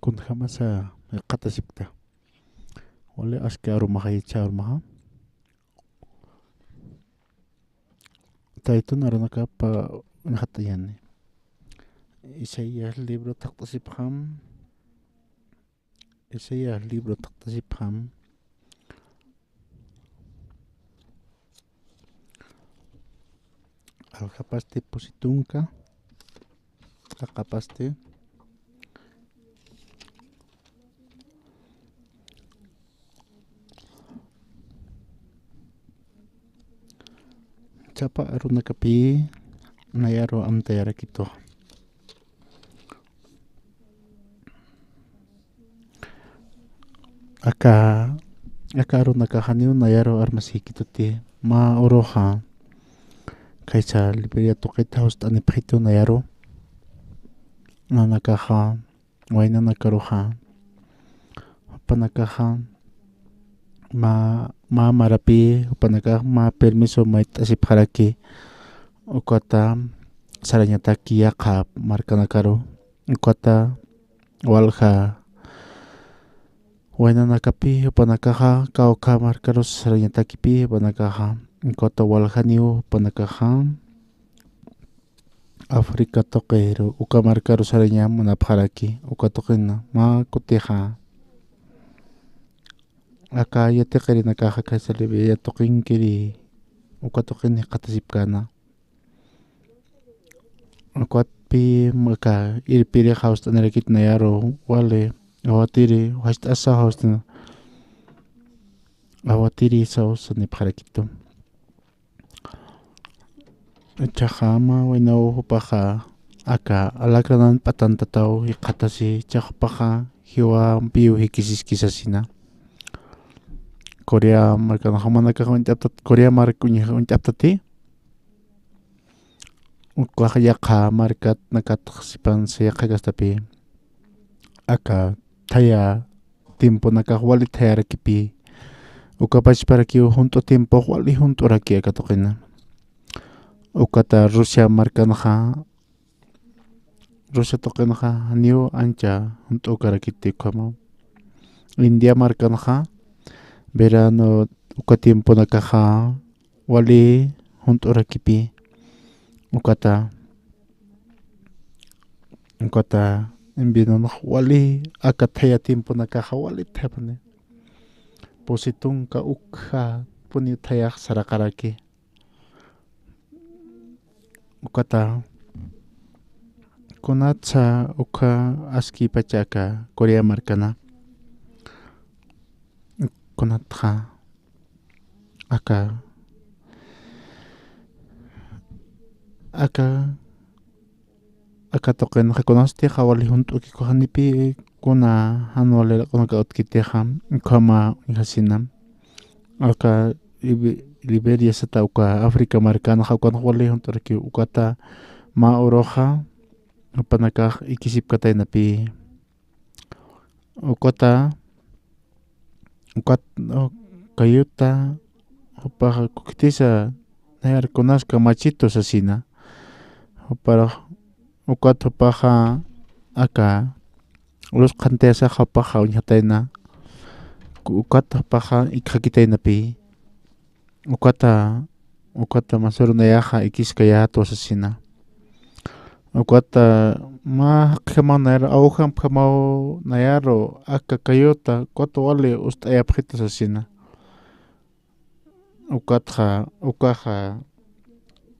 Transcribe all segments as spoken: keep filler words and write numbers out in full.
kunjamasa qhatasipkta. Wali aski arumaxa, yacha arumaxa. Taytun arunakapa uñxatayani. Isaías libro thaqt'asipxam. Isaías libro thaqt'asipxam. Aljapasti pusi tunka, qaqapasti. Chapa arunakapï nayaru amtayarakitu. Aka, aka arunakaxa janiw nayaru armasïkituti, mä uruxa khaysa Liberia tuqit jawst'anipxitu nayaru. Nanakaxa, waynanakaruxa, jupanakaxa mä, mä marapï, jupanakax mä permiso mayt'asipxaraki, ukata sarañataki yaqha markanakaru, ukata walja waynanakapï, jupanakaxa kawkha markaru sarañatakipï, jupanakaxa, ukata waljaniw, jupanakaxa África tuqiru uka markaru saraña munapxaraki, uka tuqina mä kutixa. Aka yatiqirinakaxa khaysa Liberia tuqinkiri uka tuqin jikxatasipkäna. Ukatpï aka irpiri jawst'anirakit nayaru wali awatiri, jast'asa jawst'ana. Awatiri sawsanipxarakitu. Ichaxa mä waynaw jupaxa aka alakranan p'atantataw jikxatasi, ichax jupaxa jiwampiw jikisiski sasina. Corea markanax jumanakax uñt'aptat, Corea mark uñt'aptati. Ukax yaqha markat nakatx sipansa yaqha kastapï. Aka thaya tiemponakax wali thayarakipï. Uka pachparakiw junt'u tiempox wali junt'uraki aka tuqina. Ukata Rusia markanxa, Rusia tuqinxa janiw ancha junt'ukarakiti ukhama. India markanxa verano uka tiemponakaxa wali junt'urakipï. Ukata, ukata inviernonax wali aka thaya tiemponakaxa wali thapani. Pusi tunka ukjapuniw thayax saraqaraki. Ukata kunatsa ukha askipacha aka Corea markana. Kunatxa aka, aka, aka tuqinxa kunasti jawali junt'ukikuxanipï, kuna jan wali laq'unaka utkitixa, ukhama uñjasina. Aka Libe-, Liberia sata uka África markanxa ukanx wali junt'uraki, ukata mä uruxa jupanakax ikisipkataynapï. Ukata, ukat, u-, kayuta, jupaxa kuktisa, nayar kunas kamachitu sasina. Juparax, ukat jupaxa aka, lus qhantayasaxa jupaxa uñjatayna. Ku-, ukat jupaxa ikxakitaynapï. Ukata, ukata masüru nayaxa ikiskayätwa sasina. Ukata mä jaqjamaw nayaru, awjampjamaw nayaru, aka kayuta, ukata wali ust'ayapxitu sasina. Ukatxa, ukaxa,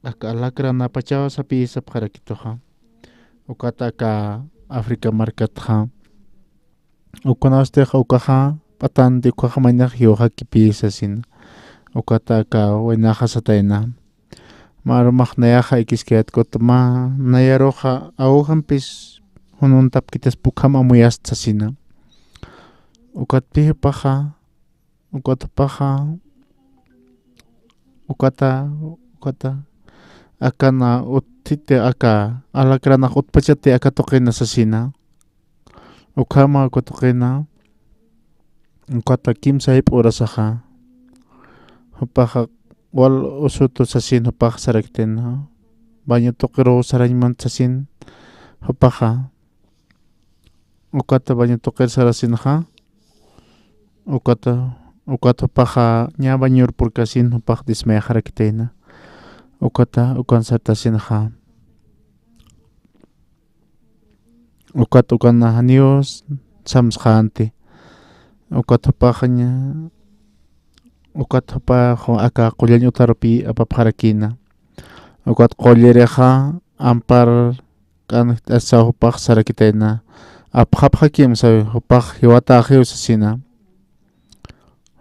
aka alacranapachaw sapïsapxarakituxa. Ukata aka África markatxa. Ukunastix ukaxa p'atanti, ukaxa maynax jiwxakipï sasina. Ukata aka waynaxa satayna. Mä arumax nayaxa ikiskayät, ukat mä nayaruxa awjampis jununtapkitaspa ukham amuyast sasina. Ukatpï jupaxa, ukat jupaxa, ukata, ukata, akana utjiti aka, alacranax utpachati aka tuqina sasina. Ukhama uka tuqina, ukata kimsa jayp'u urasaxa, jupaxa wal usutu sasin jupax sarakitayna, baño tuqiruw sarañmant sasin, jupaxa, Ukata baño tuqir sarasinxa, ukata, ukat jupaxa ña bañur purkasin jupax desmayxarakitayna. Ukata, ukan sartasinxa. Ukat ukan janiw samsxänti. Ukat jupaxa ña, ukat jupax aka qullañ utarupi apapxarakïna. Ukat qullirixa ampar k'anjt'asa jupax sarakitayna. Apxapxakim sawi, jupax jiwatäxiw sasina.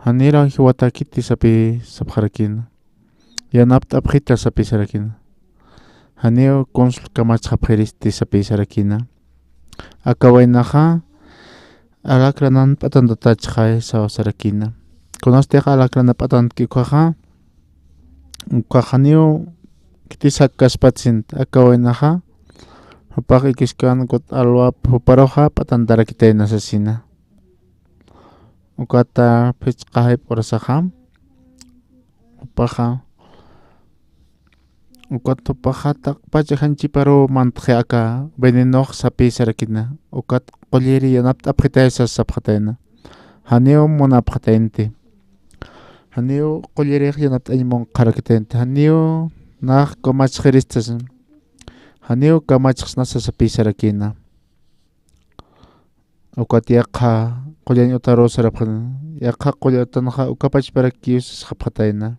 Janiraw jiwatäkiti sapi sapxarakïna. Yanapt'apxita sapi sarakïna. Janiw kuns kamachxapxiristi sapi sarakïna. Aka waynaxa alakranan p'atantatachxay saw sarakïna. Kunastix alakrana p'atantki ukhaxa, ukhax janiw khitis jakkaspatsinti aka waynaxa, jupax ikiskän ukat alwap juparuxa p'atantarakitayna sasina. Ukata phichqa jayp'urasaxa, jupaxa, ukat jupaxa taqpacha janchiparuw mantxi aka venenox sapi sarakïna. Ukat qulliri yanapt'apxitay sas sapxatayna. Janiw munapxataynti. Janiw qullirix yanapt'añ munqharakitaynti. Janiw nax kamachxirista sas. Janiw kamachxsna sas sapi sarakïna. Ukat yaqha qullañ utaruw sarapxatayna. Yaqha qullañ utanxa uka pachparakïw sasxapxatayna.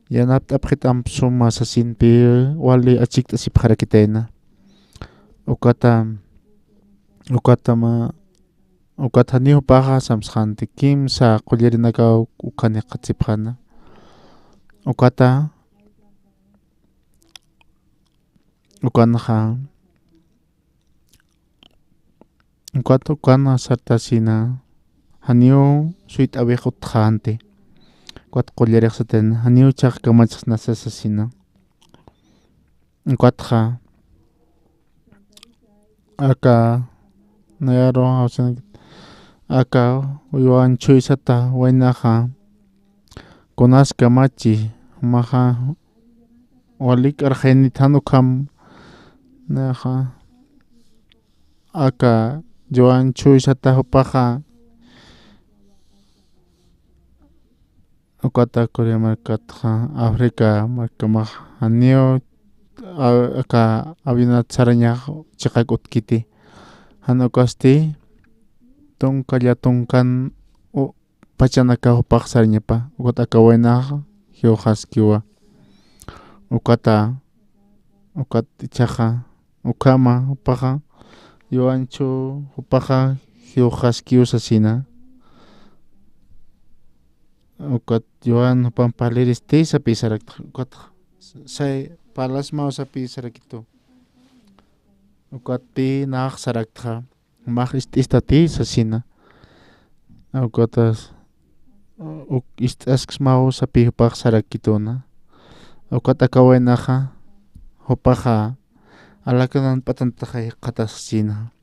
Yanapt'apxit amp suma sasinpi wali achikt'asipxarakitayna. Ukata, ukatama, ukat janiw jupaxa samsxänti, kimsa qullirinakaw ukhan jikxatasipxäna. Ukata, ukanxa, ukat ukan sartasina, janiw suyt'awix utjänti. Ukat qullirix satin, janiw chaq kamachxsna sasina. Ukatxa, aka, nayaru, aka, uywan chuysata, waynaxa, kunas kamachi, jumaxa, walik arxaynit jan ukham, nayaxa, aka, uywan chuysata jupaxa, Ukata Corea markatxa, África markamax, janiw, a-, aka avionat sarañax chiqak utkiti. Jan ukasti, tunka llatunkan u-, pachanakaw jupax sarañapa. Ukat aka waynax, jiwxaskiwa. Ukata, ukat ichhaxa, Ukhama, jupaxa, yuwanchu, jupaxa, jiwxaskiw sasina. Ukat, yuwan, jupam parliristi sapi sarakta, ukat, say, parlasmaw sapi sarakitu. Ukat pi nax sarakta, max ist'istati sasina. Ukatas, uk ist'asksmaw sapi jupax sarakituna. Ukat aka waynaxa, jupaxa, alakhana p'atantaxa jikxatasina.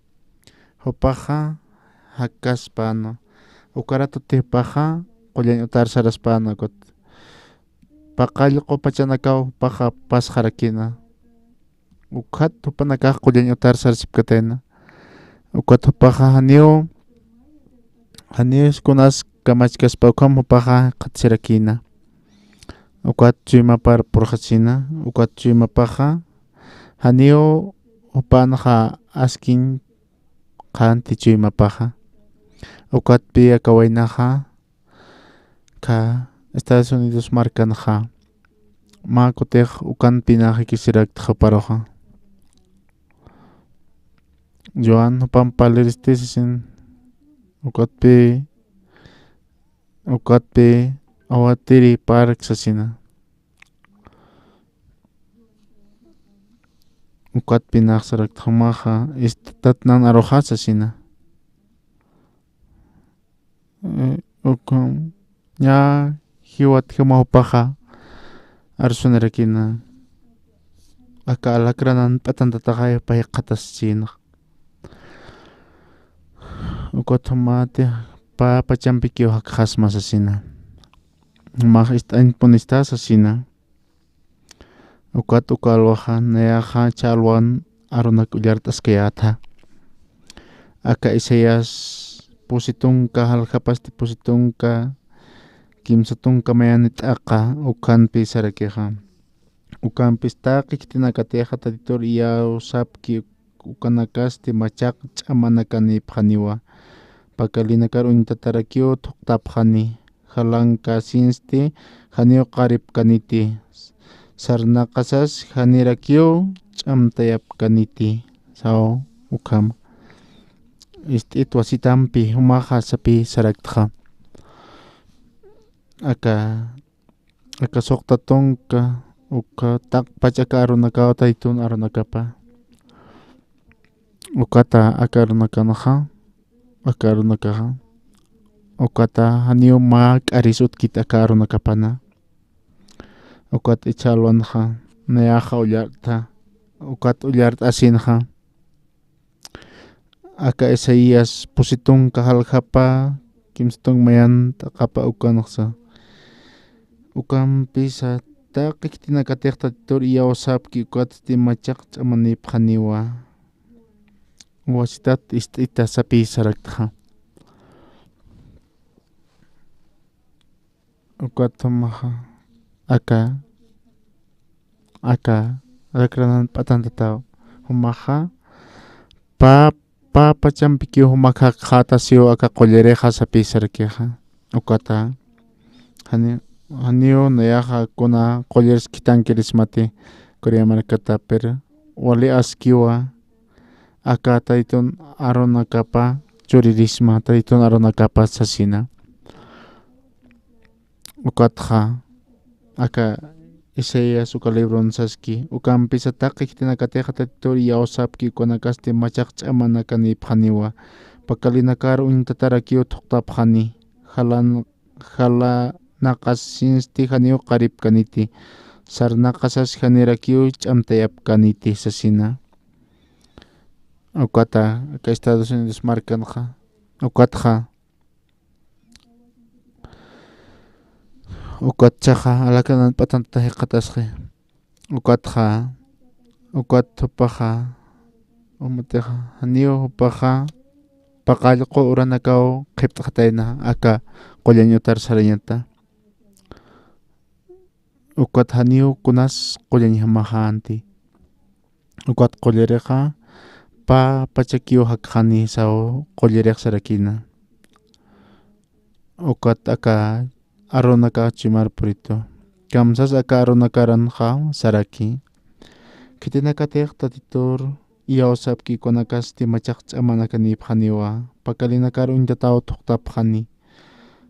Jupaxa, jakkaspana. Uka ratuti jupaxa, qullan utar saraspana, ukat. Paqallqu pachanakaw jupaxa pasxarakina. Ukhat jupanakax qullan utar sarasipkatayna. Ukat jupaxa janiw, janiw kunas kamachkaspa ukham jupaxa jikxatasirakina. Ukat chuymapar purxasina, ukat chuymapaxa janiw jupanxa askiñ qhanti chuymapaxa. Ukatpi aka waynaxa, Ka Estados Unidos markanxa, mä kutix ukanpinax jikisirakta juparuxa. Yuwan jupam parliristi sasin, ukatpi, ukatpi, Awatiri Park sasina. Ukatpinax sarakta jumaxa, istatnan aruxa sasina. Eh, ukham, ña jiwat juma jupaxa arsunarakina. Aka alakhana p'atantataxa jupa jikxatasina. Ukat jumati pä pachampikiw jakxasma sasina. Max ist'añpunista sasina. Ukat uka alwaxa, nayaxa jichha alwan arunak ullart'askayäta. Aka Isaías pusi tunka, jaljapasti pusi tunka, kimsa tunka mayan t'aqa, ukhanpi sarakixa. Ukampis taqi khitinakatixa Tatitur iyawsapki ukanakasti machaq ch'amanakanipxaniwa. Pakalinakar uñtatarakiw thuqtapxani, jalankasinsti janiw qaripkaniti, sarnaqasas janirakiw ch'amtayapkaniti, saw ukham. Ist'it wasitampi jumaxa sapi saraktxa. Aka, aka suqta tunka, uka taqpach aka arunakaw Taytun arunakapa. Ukata aka arunakanxa, aka arunakaxa. Ukata janiw mä k'aris utkit aka arunakapana. Ukat ichha alwanxa, nayaxa ullart'a, ukat ullart'asinxa. Aka Isaías pusi tunka jaljapa, kimsa tunka mayan t'aqapa ukanxa. Ukampisa, taqi khitinakatix Tatitur iyawsapki ukatsti machaq ch'amanipxaniwa. Wasitat ist'ita sapi saraktxa. Ukat jumaxa, aka, aka, rakranan p'atantataw. Jumaxa, pä, pä pachampikiw jumak jakxätasiw aka qullirixa sapi sarakixa. Ukata, jani, janiw nayaxa kuna qulliris khitankirismati, Corea markata, pero wali askiwa, aka Taytun arunakapa churirisma, Taytun arunakapa sasina. Ukatxa, aka Isaías uka libron saski, ukampisa taqi khitinakatixa Tatitur iyawsapki ukanakasti machaq ch'amanakanipxaniwa, pakalinakar uñtatarakiw thuqtapxani, jalan, jalanaqasinsti janiw qaripkaniti, sarnaqasas janirakiw ch'amtayapkaniti sasina. Ukata, aka Estados Unidos markanxa, ukatxa, ukat chhaxa, alakan p'atantata jikxatasxi. Ukatxa, ukat jupaxa, umatixa, janiw jupaxa, paqallqu uranakaw qhipt'xatayna, aka qullañ utar sarañata. Ukat janiw kunas qullañjamaxänti. Ukat qullirixa, pä pachakiw jakxani saw qullirix sarakina. Ukat aka arunaka chimar puritu. Kamsas aka arunakaranxa saraki. Khitinakatix Tatitur iyawsapki ukanakasti machaq ch'amanakanipxaniwa, pakalinakar uñtataw thuqtapxani.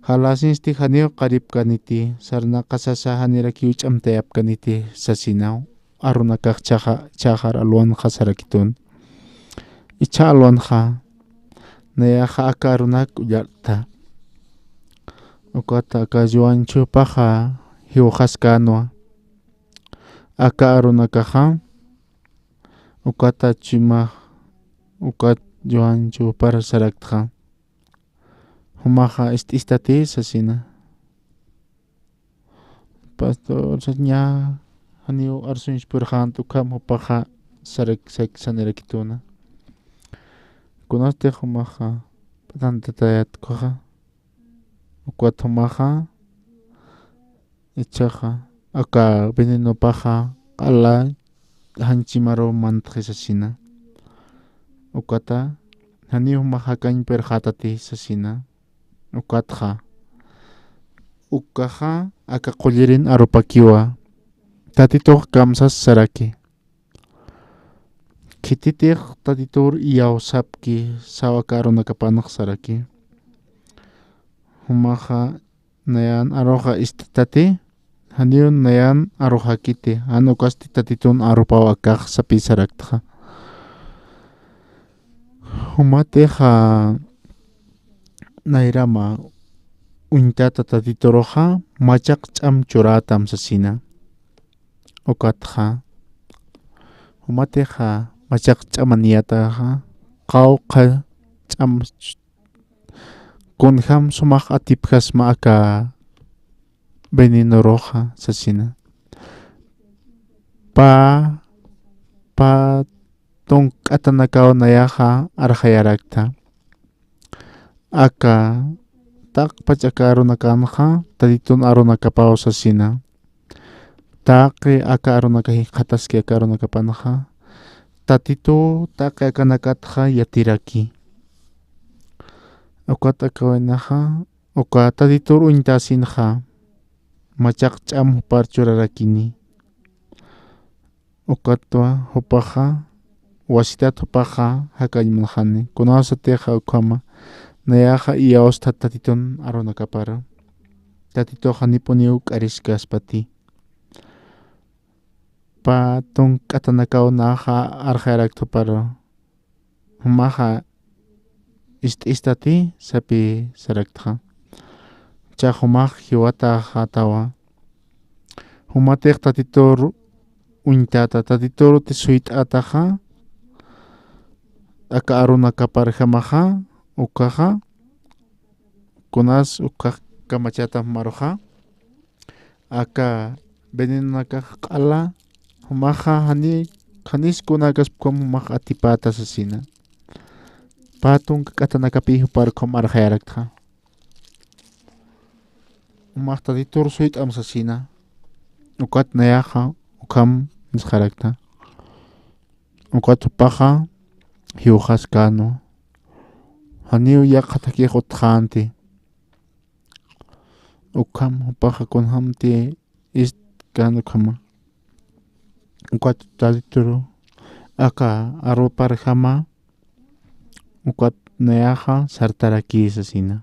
Jalasinsti janiw qaripkaniti, sarnaqasasa janirakiw ch'amtayapkaniti sasinaw. Arunakax chhaxa, chhaxar alwanxa sarakitun. Ichha alwanxa, nayaxa aka arunak ullart'a. Ukat aka Yuanchupaxa jiwxaskänwa. Aka arunakaxa, ukata chima, ukat Yuanchupar saraktxa. Jumaxa ist'istati sasina. Pastor, saña, janiw arsuñs purxänt ukham jupaxa sarak, sak sanirakituna. Kunasti jumaxa p'atantatayat ukhaxa. Ukat jumaxa, ichhaxa, aka venenopaxa q'ala jan chimaru mantxi sasina. Ukata, janiw jumax jakañ purxätati sasina. Ukatxa, ukaxa aka qullirin arupakiwa. Tatitux kamsas saraki. Khititix Tatitur iyawsapki saw aka arunakapanx saraki. Jumaxa nayan aruxa ist'tati, janiw nayan aruxakiti, jan ukasti Tatitun arupaw akax sapi saraktxa. Jumatixa nayrama uñtata Tatituruxa machaq ch'am churätam sasina. Ukatxa, jumatixa machaq ch'amaniyataxa, qawqha ch'am ch-, kunjam sumax atipjasma aka venenoruxa sasina. Pä, pä tunk'atanakaw nayaxa arxayarakta. Aka taqpach aka arunakanxa Tatitun arunakapaw sasina. Taqi aka arunaka jikxataski aka arunakapanxa. Tatitu taqi akanakatxa yatiraki. Ukat aka waynaxa uka Tatitur uñtasinxa machaq ch'am jupar churarakini. Ukatwa jupaxa wasitat jupaxa jakañ munxani. Kunasatixa ukhama nayaxa iyawstat Tatitun arunakapara. Tatituxa janipuniw k'ariskaspati. Pä tunka k'atanakaw naxa arxayarakta jupara. Jumaxa ist'istati sapï saraktxa. Cha jumax jiwataxatawa. Jumatix Tatitur uñtata, Tatitur uti suyt'ataxa. Aka arunakaparjamaxa, ukaxa. Kunas ukax kamachata jumaruxa. Aka venenonakax q'ala, jumaxa jani, janis kunakas ukham jumax atipata sasina. Pä tunka k'atanakapï jupar ukham arxayarakta. Jumax Tatitur suyt'am sasina. Ukat nayaxa ukham nisxarakta. Ukat jupaxa jiwxaskänwa. Janiw yaqha thakix utjxänti. Ukham jupaxa kunjamti istkän ukhama. Ukat Tatituru aka aruparjama ukat nayaxa sartarakï sasina.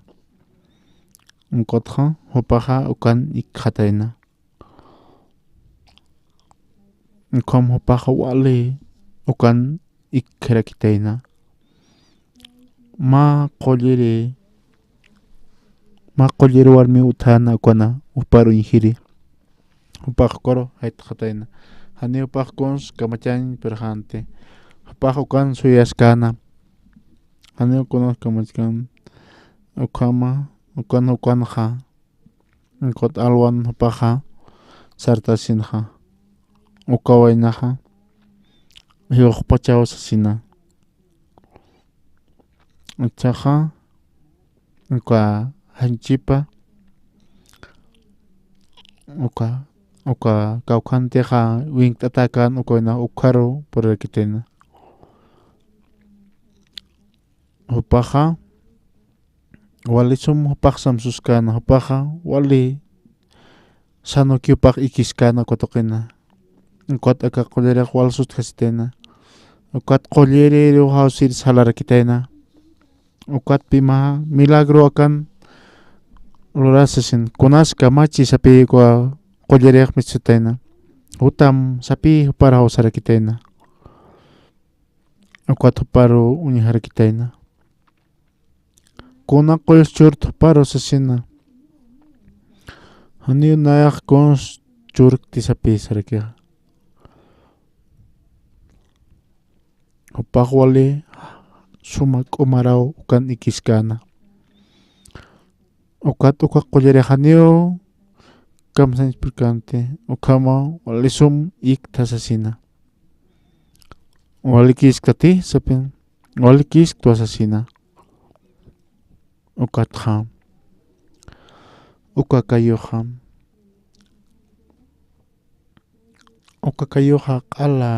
Ukatxa jupaxa ukan ikxatayna. Ukham jupaxa wali ukan ikxarakitayna. Mä qulliri, mä qulliri warmi utjäna ukana, jupar uñjiri. Jupax ukaru jaytxatayna. Janiw jupax kuns kamachañ pirxänti. Jupax ukan suyaskäna. Janiw kunas kamachkän. Ukhama, ukan, ukanxa. Ukat alwan jupaxa sartasinxa. Uka waynaxa jiwxpachaw sasina. Ichaxa uka janchipa uka, uka kawkhantixa winkt'atäkän uka waynax ukharu purirakitayna. Jupaxa wali sum jupax samsuskäna, jupaxa wali sanuki jupax ikiskäna uka tuqina. Ukat aka qullirix wal sutjasitayna. Ukat qulliriru jawsir salarakitayna. Ukat pima milagro akan lurasisin. Kunas kamachi sapï uka qullirix mistutayna. Jutam sapï jupar jawsarakitayna. Ukat juparu uñjarakitayna. Kuna qullus churta juparu sasina. Janiw nayax kuns churkti sapï sarakixa. Jupax wali suma k'umaraw ukan ikiskäna. Ukat uka qullirix janiw kamsañchpirkänti, ukhama wali sum iktha sasina. Wali kisktati sapin, wali kisktwa sasina. Ukatxa, uka kayuxa, uka kayuxa q'ala,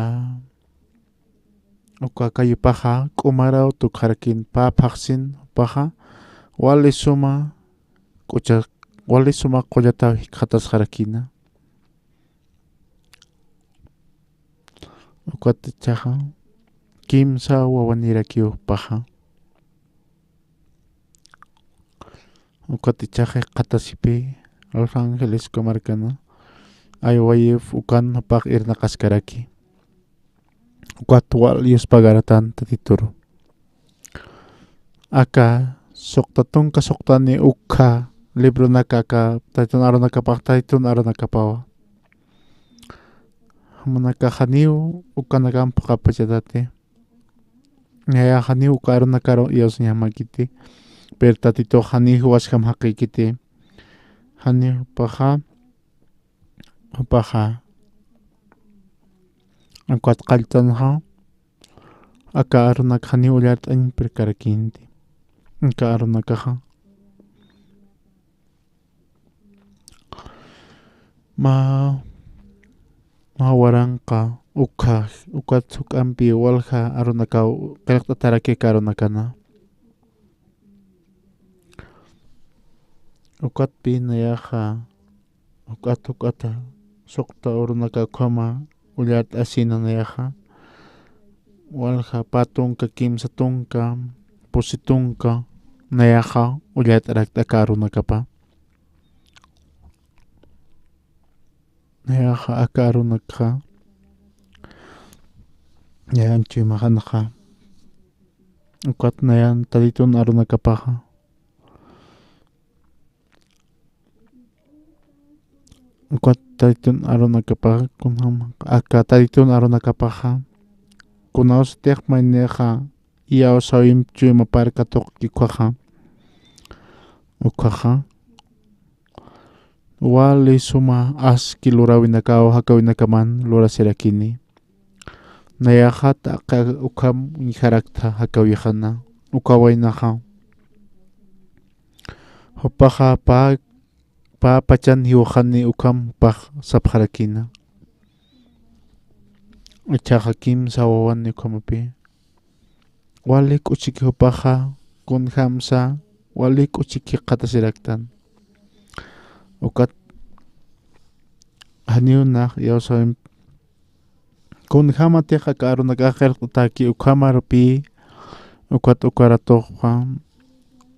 uka kayupaxa k'umaraw tukxarakin pä phaxsin jupaxa, wali suma k'ucha, wali suma qullataw jikxatasxarakina. Ukat ichaxa kimsa wawanirakiw jupaxa. Ukat ichaxa jikxatasipï Los Ángeles uka markana, aywayif ukan jupax irnaqaskaraki. Ukat wal yuspagaratan Tatituru. Aka suqta tunka suqtani ukha libronaka aka Tatitun arunakapax, Tatitun arunakapawa. Jumanakax janiw ukanakamp phuqhapachatati. Nayax janiw uka arunakaru iyawsañjamäkiti. Pero Tatitux janiw jiwaskam jaqïkiti. Janiw jupaxa, jupaxa. Ukat qalltanxa, aka arunak janiw ullart'añ pirkarakïnti. Aka arunakaxa. Mä, mä waranqa ukha, ukat juk'ampi walja arunakaw qillqt'ataraki aka arunakana. Ukatpi nayaxa, ukat, ukata, suqta urunaka ukhama ullart'asina nayaxa. Walja pä tunka, kimsa tunka, pusi tunka, nayaxa ullart'arakta aka arunakapa. Nayaxa aka arunakxa, nayan chuymaxanxa. Ukat nayan Tatitun arunakapaxa. Ukat Tatitun arunakapaxa, kunjam, aka Tatitun arunakapaxa. Kunawsatix maynixa, iyawsawimp chuymapar katuqki ukhaxa. Ukhaxa. Wali suma aski luräwinakaw jakawinakaman lurasirakini. Nayaxa taqi ukham uñjaraktha jakawixana, uka waynaxa. Jupaxa pä, pä pachan jiwxani ukham jupax sapxarakina. Ichhaxa kimsa wawani ukhamapi. Wali k'uchiki jupaxa, kunjamsa, wali k'uchiki jikxatasiraktan. Ukat janiw nax iyawsawimp, kunjamatix aka arunakax qillqt'atäki ukham arupï, ukat uka ratuxa,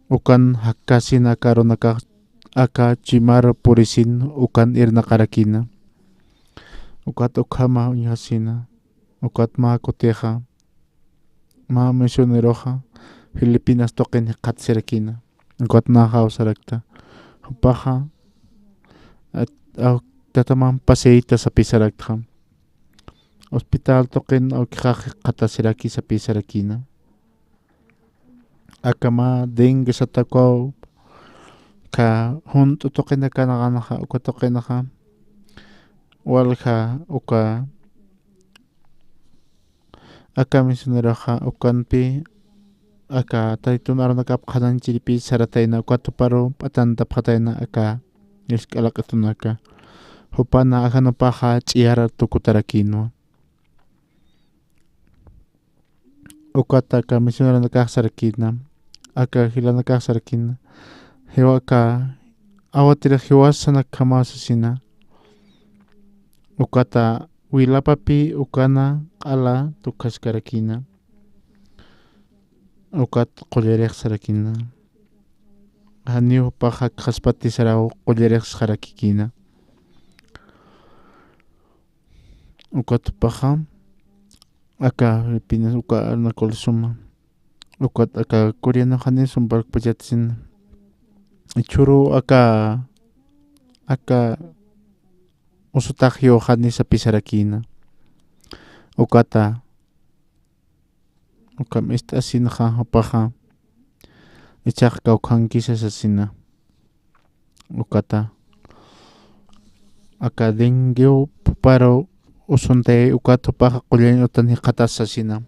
ukan jakasina aka arunakax aka chuymar purisin ukan irnaqarakina. Ukat ukhama uñjasina, ukat mä kutixa, mä misioneroxa Filipinas tuqin jikxatasirakina. Ukat nax jawsarakta. Jupaxa, a, a, tatamamp paseita sapisaraktxa. Hospital tuqin awkixax jikxatasiraki sapisarakina. Aka mä dengue sata ukaw, aka junt'u tuqinakanxa, uka tuqinxa, walja uka, aka misioneroxa ukanpi, aka Tatitun arunakap qhanañchiripï saratayna, ukat juparu p'atantapxatayna aka jisk'a laq'itunaka. Jupana ajanupaxa ch'iyar tukutarakinwa. Ukata aka misioneronakax sarakina, aka jilanakax sarakina, jiwa aka awatirix jiwasanakjama sasina. Ukata wilapapï ukana q'ala tukjaskarakina. Ukat qullarix sarakina. Janiw jupax jakxaspati saraw qullarix sarakikina. Ukat jupaxa, aka Filipinas uka arunakul suma. Ukat aka coreano janiw sumparkpachatsina. Jichhüru aka, aka usutax jiwxani sapisarakina. Ukata, ukham ist'asinxa jupaxa, ichhax kawkhankisa sasina. Ukata, aka denguew juparu usuntay, ukat jupaxa qullañ utan jikxatas sasina.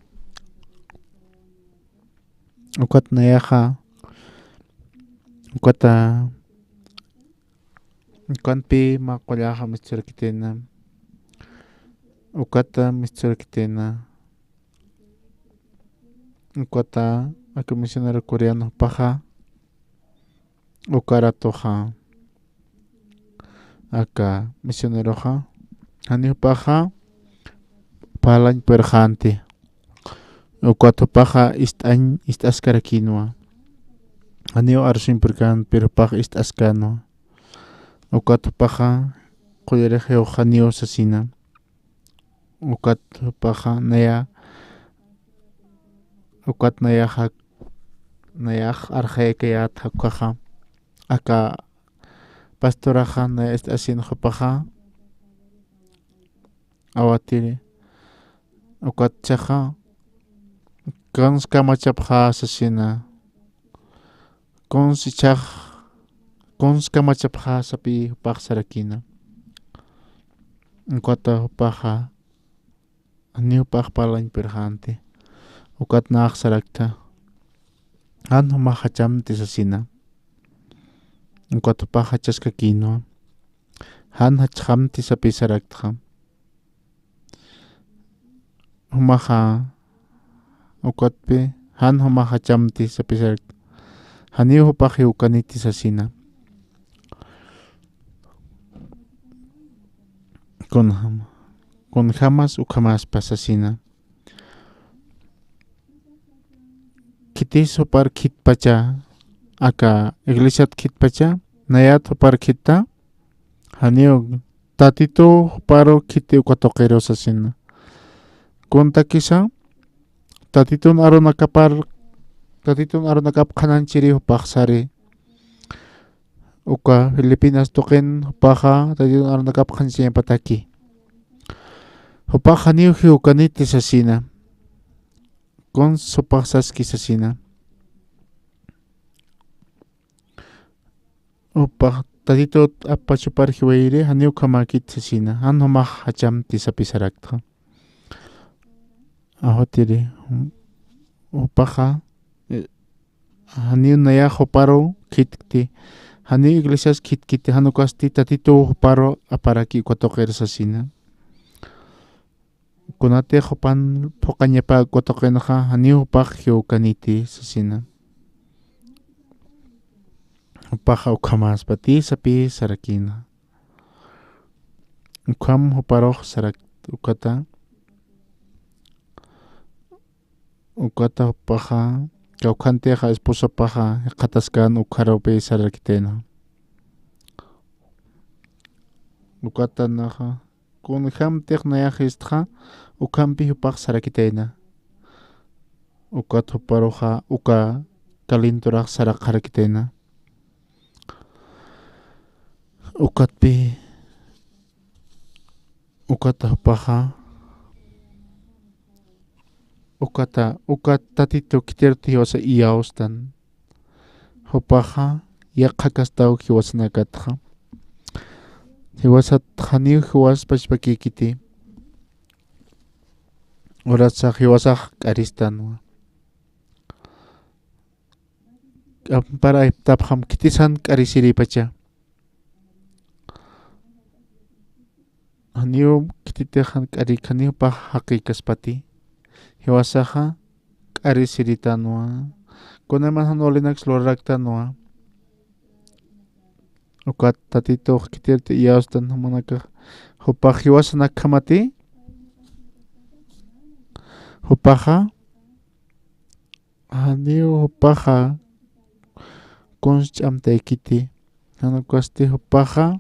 Ukat nayaxa, ukata, ukanpi mä qullaxa misturakitayna. Ukata misturakitayna. Ukata, aka misionero coreano jupaxa, uka ratuxa, aka misioneroxa, janiw jupaxa parlañ purxänti. Ukat jupaxa ist'añ, ist'askarakinwa. Janiw arsuñ purkän, pero jupax ist'askänwa. Ukat jupaxa qullarix jiwxaniw sasina. Ukat jupaxa naya, ukat nayaxa, nayax arxayakayät jakjaxa. Aka pastoraxa naya ist'asin jupaxa, awatiri, ukat jichhaxa, kuns kamachapxä sasina. Kuns jichhax, kuns kamachapxä sapï jupax sarakina. Ukata jupaxa, janiw jupax parlañ purxänti. Ukat nax saraktha. jan jumax jachamti sasina. Ukat jupax jachaskakïnwa. Jan jachxamti sapï saraktxa. Jumaxa ukatpï jan jumax jachamti sapï saraktxa. Janiw jupax jiwkaniti sasina. Kunjama, kunjamas ukhamaspa sasina. Khitis jupar khitpacha, aka iglesiat khitpacha, nayat jupar khitta, janiw Tatituw juparu khiti uka tuqiru sasina. Kuntakisa, Tatitun arunakapar, Tatitun arunakap qhanañchiri jupax sari. Uka Filipinas tuqin jupaxa Tatitun arunakap qhanañchañapataki. Jupax janiw jiwkaniti sasina. Kuns jupax saski sasina. Jupax Tatitut apachupar jiwayiri, janiw ukhamäkit sasina. Jan jumax jachamti sapï saraktxa. Ajutiri, jum-, jupaxa, eh, janiw nayax juparu khitkti, janiw iglesias khitkiti, jan ukasti Tatituw juparu aparaki uka tuqir sasina. Kunatix jupan phuqañapa uka tuqinxa, janiw jupax jiwkaniti sasina. Jupaxa ukhamäspati sapï sarakïna. Ukham juparux sarakt ukata. Ukata jupaxa, kawkhantixa esposapaxa, jikxataskän ukxarupï sarakitayna. Ukata naxa, kunjamtix nayax jistxa, ukhampi jupax sarakitayna. Ukat juparuxa, uka kalinturax saraqxarakitayna. Ukatpï, ukata jupaxa, ukata, ukat Tatitu khitirti jiwasa iyawstan. Jupaxa, yaqha kastaw jiwasanakatxa. Jiwasat janiw jiwas pachpakïkiti. Urasa jiwasax k'aristanwa. Ampar ayptapxam khitisan k'arisiripacha. Janiw khititix jan k'ari, janiw jupax jaqïkaspati. Jiwasaxa k'arisiritanwa. Kunayman jan ulinaks luraraktanwa. Ukat Tatitux khitirti iyawstan jumanakax. Jupax jiwasanakjamati. Jupaxa. Janiw jupaxa kuns ch'amtaykiti. Jan ukasti jupaxa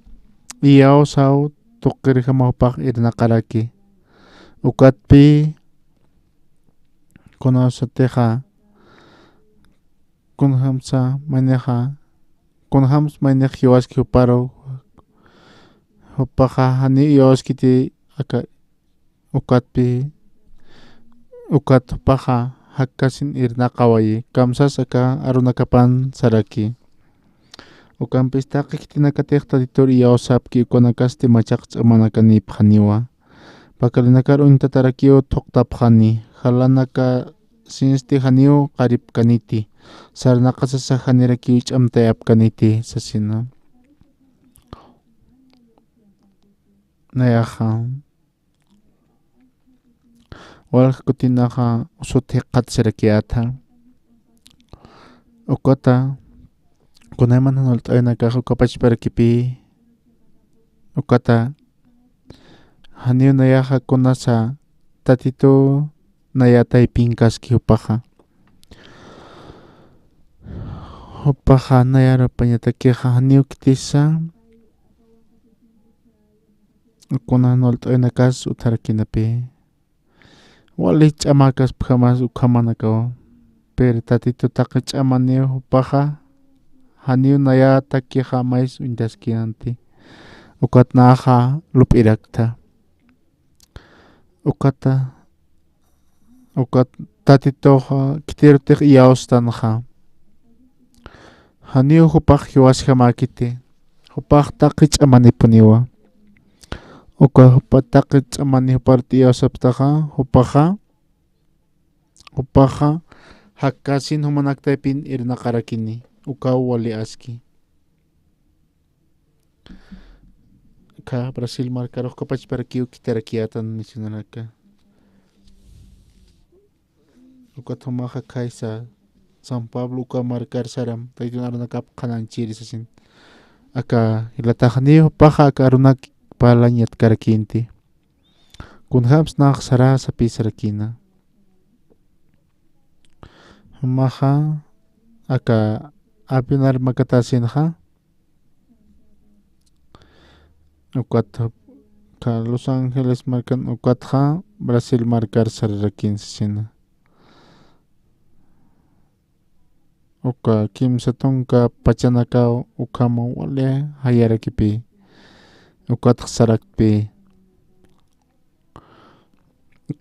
iyawsaw tuqirjama jupax irnaqaraki. Ukatpï kunasatixa kunjamsa maynixa, kunjams maynix jiwaski juparu, jupaxa janiw iyawskiti aka ukatpï, ukat jupaxa jakkasin irnaqawayi, kamsas aka arunakapan saraki. Ukampis taqi khitinakatix Tatitur iyawsapki, ukanakasti machaq ch'amanakanïpxaniwa. Pakalinakar uñtatarakiw thuqtapxani, jalanakasinsti janiw qaripkaniti, sarnaqasasa janirakiw ch'amtayapkaniti, sasina. Nayaxa. Walja kutinaxa usut jikxatsirakiyätha. Ukata, kunayman jan ullt'awinakax uka pachparakipï, ukata, janiw nayaxa kunasa Tatitu naya taypinkaski jupaxa. Jupaxa naya arupañatakixa janiw khitisa, kuna jan ullt'awinakas utjarakïnapï. Wali ch'amäkaspjamas ukhamanakaw. Pero Tatitu taqi ch'amaniw jupaxa, janiw nayatakixa mays uñtaskïnanti. Ukat naxa lup'iraktha. Ukata, ukat Tatituxa khitirtix iyawstanxa. Janiw jupax jiwasjamäkiti, jupax taqi ch'amanipuniwa. Uka jupa taqi ch'amani juparti iyawsapxtaxa, jupaxa, jupaxa, jakkasin jumanaktaypin irnaqarakini, ukaw wali aski. Aka Brasil markarux ukapachparakiw khitirakitan misionaraka. Ukat jumaxa khaysa San Pablo uka markar saram, Taytun arunakap qhanañchiri sasin. Aka jilatax janiw jupaxa aka arunak parlañ yatkarakïnti. Kunjams nax sara sapï sarakïna. Jumaxa aka avionar makatasinxa. Ukat aka Los Ángeles markan ukatxa Brasil markar sararakïn sasina. Uka kimsa tunka pachanakaw ukhama wali jayarakipï. Ukatx saraktpï.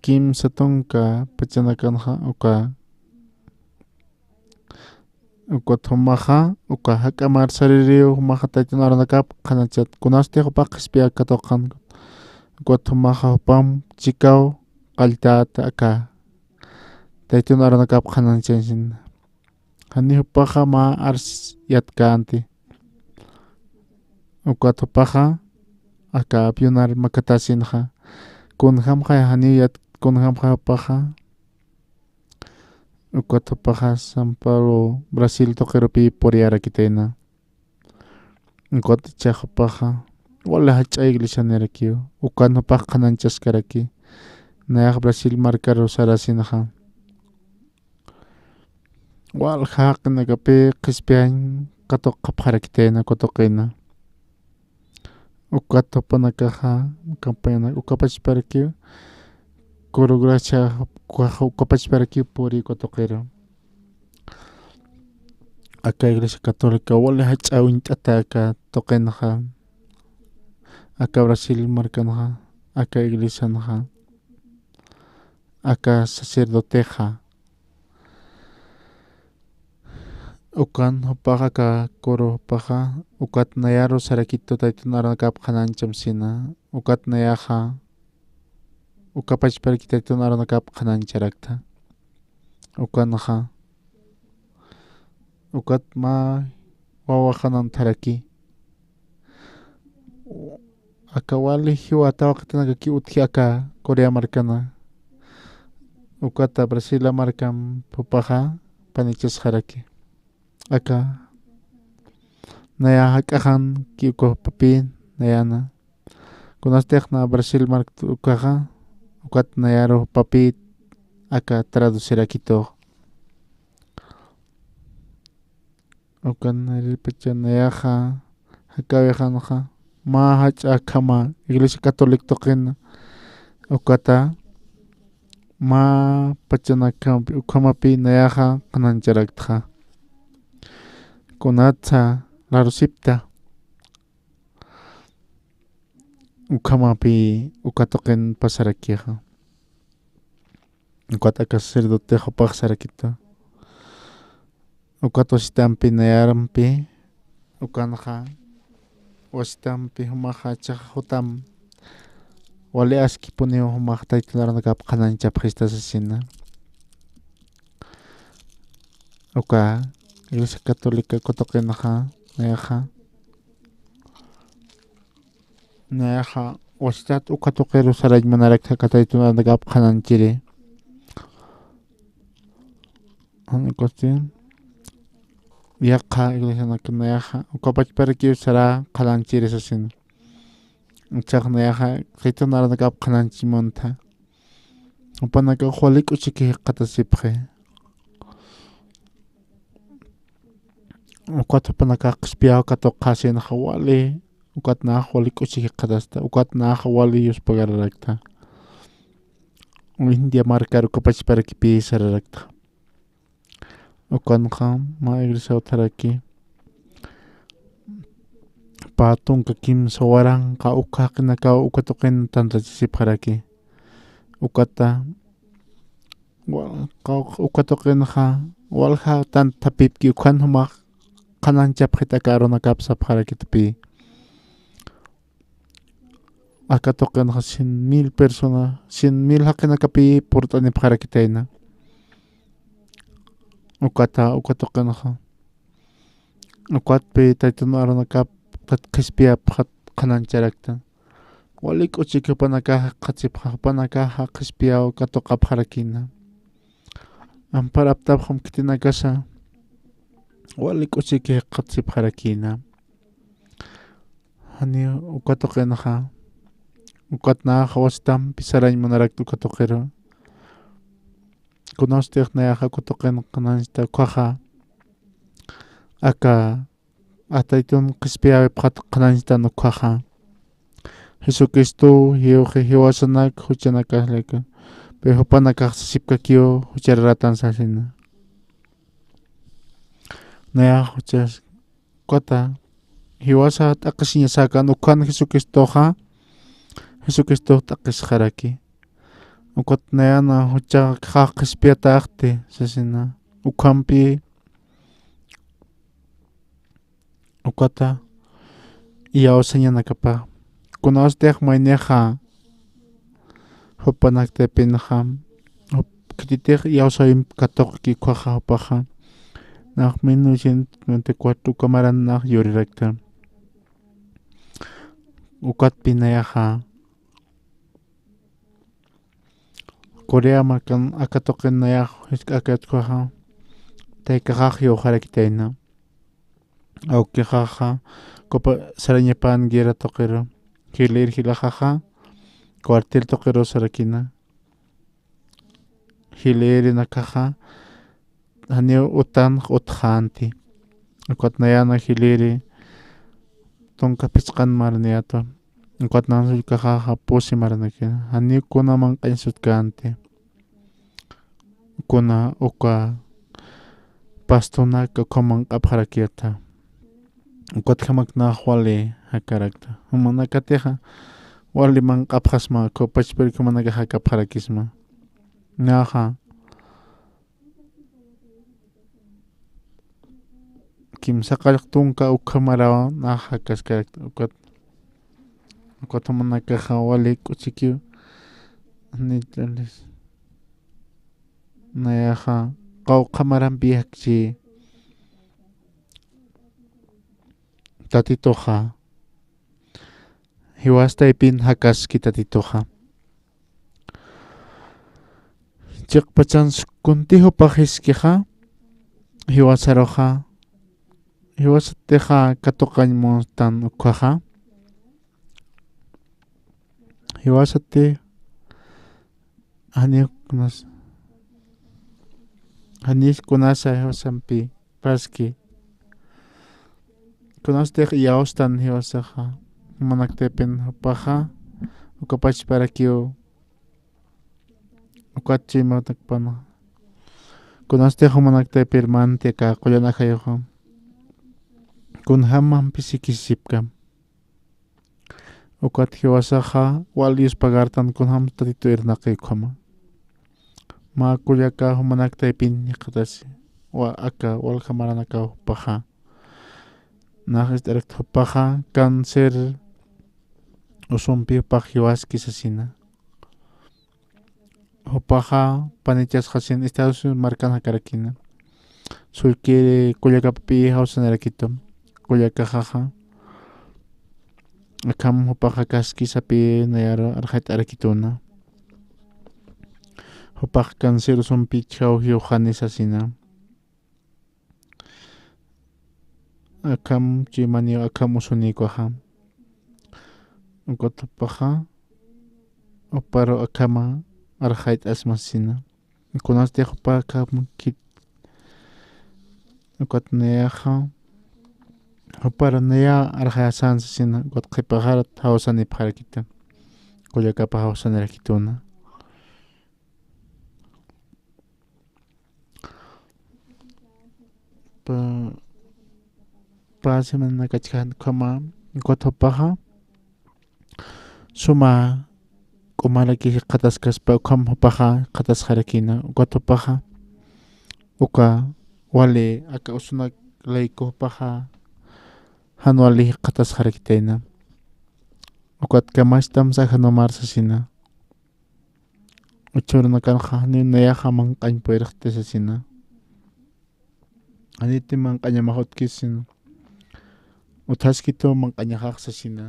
Kimsa tunka pachanakanxa uka. Ukat jumaxa, uka jak'amar saririw jumaxa Taytun arunakap qhanañchat. Kunasti jupax qhispiya katuqan. Ukat jumaxa jupam chikaw qalltata aka. Taytun arunakap qhanañchañsin. Jani jupaxa mä ars yatkänti. Ukat jupaxa, aka avionar makatasinxa. Kunjamxa janiw yat, kunjamxa jupaxa. Ukat jupaxa San Pablo, Brasil tuqirupï puriyarakitayna. Ukat jichhax jupaxa, wali jach'a iglesianirakiw. Ukan jupax qhanañchaskaraki. Nayax Brasil markaru sarasinxa. Walja jaqinakapï qhispiyañ katuqapxarakitayna uka tuqina. Ukat jupanakaxa, campañana, uka pachparakiw, coro gracia, ukaxa uka pachparakiw puri uka tuqiru. Aka Iglesia Católica wali jach'a uñt'ata aka tuqinxa. Aka Brasil markanxa, aka iglesianxa. Aka sacerdotexa. Ukan jupaxa aka coro jupaxa, ukat nayaru sarakitu Taytun arunakap qhanañcham sina, ukat nayaxa, uka pachparaki Taytun arunakap qhanañcharaktha. Ukanxa, ukat mä wawaxanan tharaki. Aka wali jiwata waqitanakaki utji aka Corea markana. Ukata Brasila markam jupaxa panichasxaraki. Aka naya jak'axan ki uka jupapï nayana. Kunastix na Brasil markt ukaxa, ukat nayaru jupapï aka traducirakitux. Ukan nayripacha nayaxa, jakawixanxa, mä jach'a akhama, Iglesia Católica tuqina, ukata, mä pachanakhampi, ukhamapï nayaxa qhanañcharaktxa. Kunatsa larusipta, ukhamapï, uka tuqin pasarakixa. Ukat aka sacerdote jupax sarakitu. Ukat wasitampi nayarampi, ukanxa, wasitampi jumaxa jichhax jutam, wali askipuniw jumax Taytun arunakap qhanañchapxista sasina. Uka Iglesia Católica uka tuqinxa, nayaxa, nayaxa, wasitat uka tuqiru sarañ munaraktxa aka Taytun arunakap qhanañchiri. Jan ukatin, yaqha iglesianak nayaxa, uka pachparakiw sara qhanañchiri sasin. Jichhax nayaxa, Taytun arunakap qhanañchi muntha. Jupanakax wali k'uchiki jikxatasipxi. Ukat jupanakax qhispiyaw katuqxasinxa wali, ukat nax wali k'uchiki jikxatasta, ukat nax wali yuspagararakta. India markar uka pachparakipï sararakta. Ukanxa mä iglesia utjaraki. Pä tunka kimsa waranqa uk jaqinakaw uka tuqin tantachasipxaraki. Ukata, wa-, qa-, uka tuqinxa, walja tanthapipki ukan jumax qhanañchapxit aka arunakap sapxarakitpï. Aka tuqinxa cien mil persona, cien mil jaqinakapï purt'anipxarakitayna. Ukata, uka tuqinxa. Ukatpi taytun arunakap qhit qhispiyapxat qhanañcharakta. Wali k'uchik jupanakaxa qhachipxa, jupanakaxa qhispiyaw katuqapxarakïna. Ampar aptapxam khitinakasa. Wali k'uchiki qhachipxarakïna. Jani uka tuqinxa. Ukat nayaxa wasitampi sarañ munarakta uka tuqiru. Kunastix nayaxa uka tuqin qhanañchta ukhaxa. Aka taytun qhispiyäwipxat qhanañchtan ukhaxa. Jesucristo jiwxi jiwasanak juchanakax lika. Pero jupanakax sasipkakiw juchararatan sasina. Nayax juchas Ukata, jiwasa t'aqhisiñasäkan ukhan Jesucristoxa, Jesucristox t'aqhisxaraki. Ukat nayana juchaxa qhispiyataxti, sasina. Ukhampi, ukata, iyawsañanakapa. Kunastix maynixa, jupanaktaypinxa, jup-, khititix iyawsawimp katuqki ukhaxa jupaxa. Nax mil novecientos noventa y cuatro uka maran nax yurirakta. Ukatpi nayaxa. Corea markan aka tuqin nayax jisk'akat ukhaxa. Taykaxax jiwxarakitayna. Awkixaxa, copa sarañapan guerra tuqiru, Hitler jilaxaxa, cuartel tuqiru sarakina. Hitler nakaxa, janiw utan utxänti. Ukat nayana Hitler, tunka phisqan marniyatwa. Ukat nan sullkaxaxa pusi marnakina. Janiw kuna manq'añ sutkänti. Kuna uka pastunak ukhaman q'apxarakiyata. Ukatjamak nax wali jakarakta. Jumanakatixa wali manq'apxasma, uka pachpir jumanakax jakapxarakisma. Naxa kimsa qallq tunka ukhamaraw nax jakaskarakta. Ukat, ukat jumanakaxa wali k'uchikiw. Ni tales. Nayaxa, qawqha marampi jakchi Tatituxa. Jiwas taypin jakaski Tatituxa. Chiqpachan kunti jupax jiskixa, jiwasaruxa, jiwasatixa katuqañ munstan ukhaxa. Jiwasati Janiw kunas, janiw kunasa jiwasampi paski. Kunastix iyawstan jiwasaxa, jumanak taypin jupaxa, uka pachparakiw, ukat chuymanakpana. Kunastix jumanak taypir manti aka qullan ajayuxa. Kunjämampi sikisipkam. Ukat jiwasaxa wal yuspagartan kunjam Tatitu irnaqi ukhama. Mä kullaka jumanak taypin jikxatasi, wa aka walja maranakaw jupaxa. Nax ist'arakta jupaxa cáncer usumpi jupax jiwaski sasina. Jupaxa panichasxasin Estados Unidos markan jakarakina. Sullkiri kullakapï jawsanirakitu. Kullakaxaxa. Akham jupaxa kaski sapï nayaru arxayt'arakituna. Jupax cáncer usumpi chhaw jiwxani sasina. Akham chuymaniw akham usuni ukaxa. Ukat jupaxa, juparu akhama arxayt'asmasina. Kunasti jupa akham kit. Ukat nayaxa, juparu naya arxayasan sasina. Ukat qhipaxarat jawsanipxarakita. Kullakapa jawsanirakituna. Pa, pa semana kachkan ukhama, ukat jupaxa suma k'umaraki jikxataskaspa ukham jupaxa jikxatasxarakina, ukat jupaxa uka wali aka usunak layku jupaxa jan wali jikxatasxarakitayna. Ukat kamachtam sajanumar sasina. Uchurunakanxa ni nayaxa manq'añ puyrxti sasina. Janiti manq'añamax utjkis sina. Utjaskitu manq'añaxax sasina.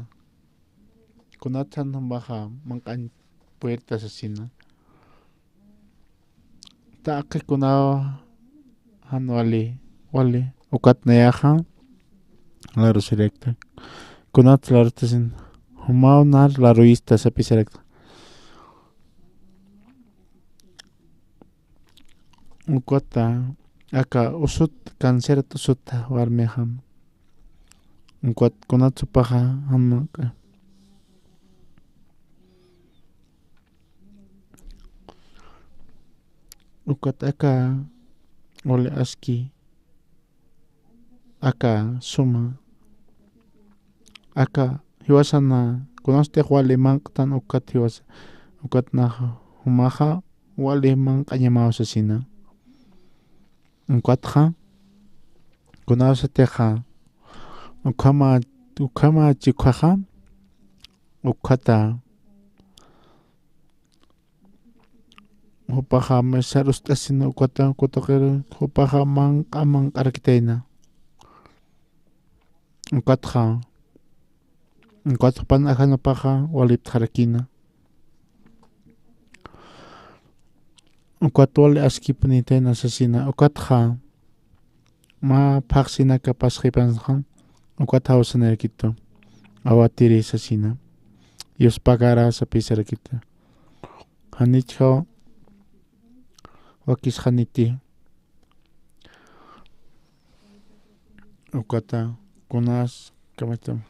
Kunatsan jumaxa manq'añ puerta sasina. Taqi kunaw jan wali, wali, ukat nayaxa, larusirakta. Kunat larustasin, jumaw nar laruyista sapisarakta. Ukata, aka usut, cancerat usut warmixam. Ukat kunat jupaxa, jan manq'a. Ukat aka wali aski, aka suma, aka jiwasana, kunasatix wali manq'tan ukat jiwasa, ukat nax jumaxa wali manq'añamaw sasina. Ukatxa, kunasatixa, ukhama, ukhama chikhaxa, ukhata, jupaxa mesar ust'asina ukata, ukataqiru, jupaxa manq'a, manq'arakitayna. Ukatxa, ukat jupan ajanupaxa waliptxarakina. Ukat wali askipunitayna sasina, ukatxa, mä phaxsinaka pasxipanxa, ukat jawsanirakitu, awatiri sasina, yuspagara sapisarakitu. Janichjaw wakisxaniti. Ukata, kunas, kamachtam.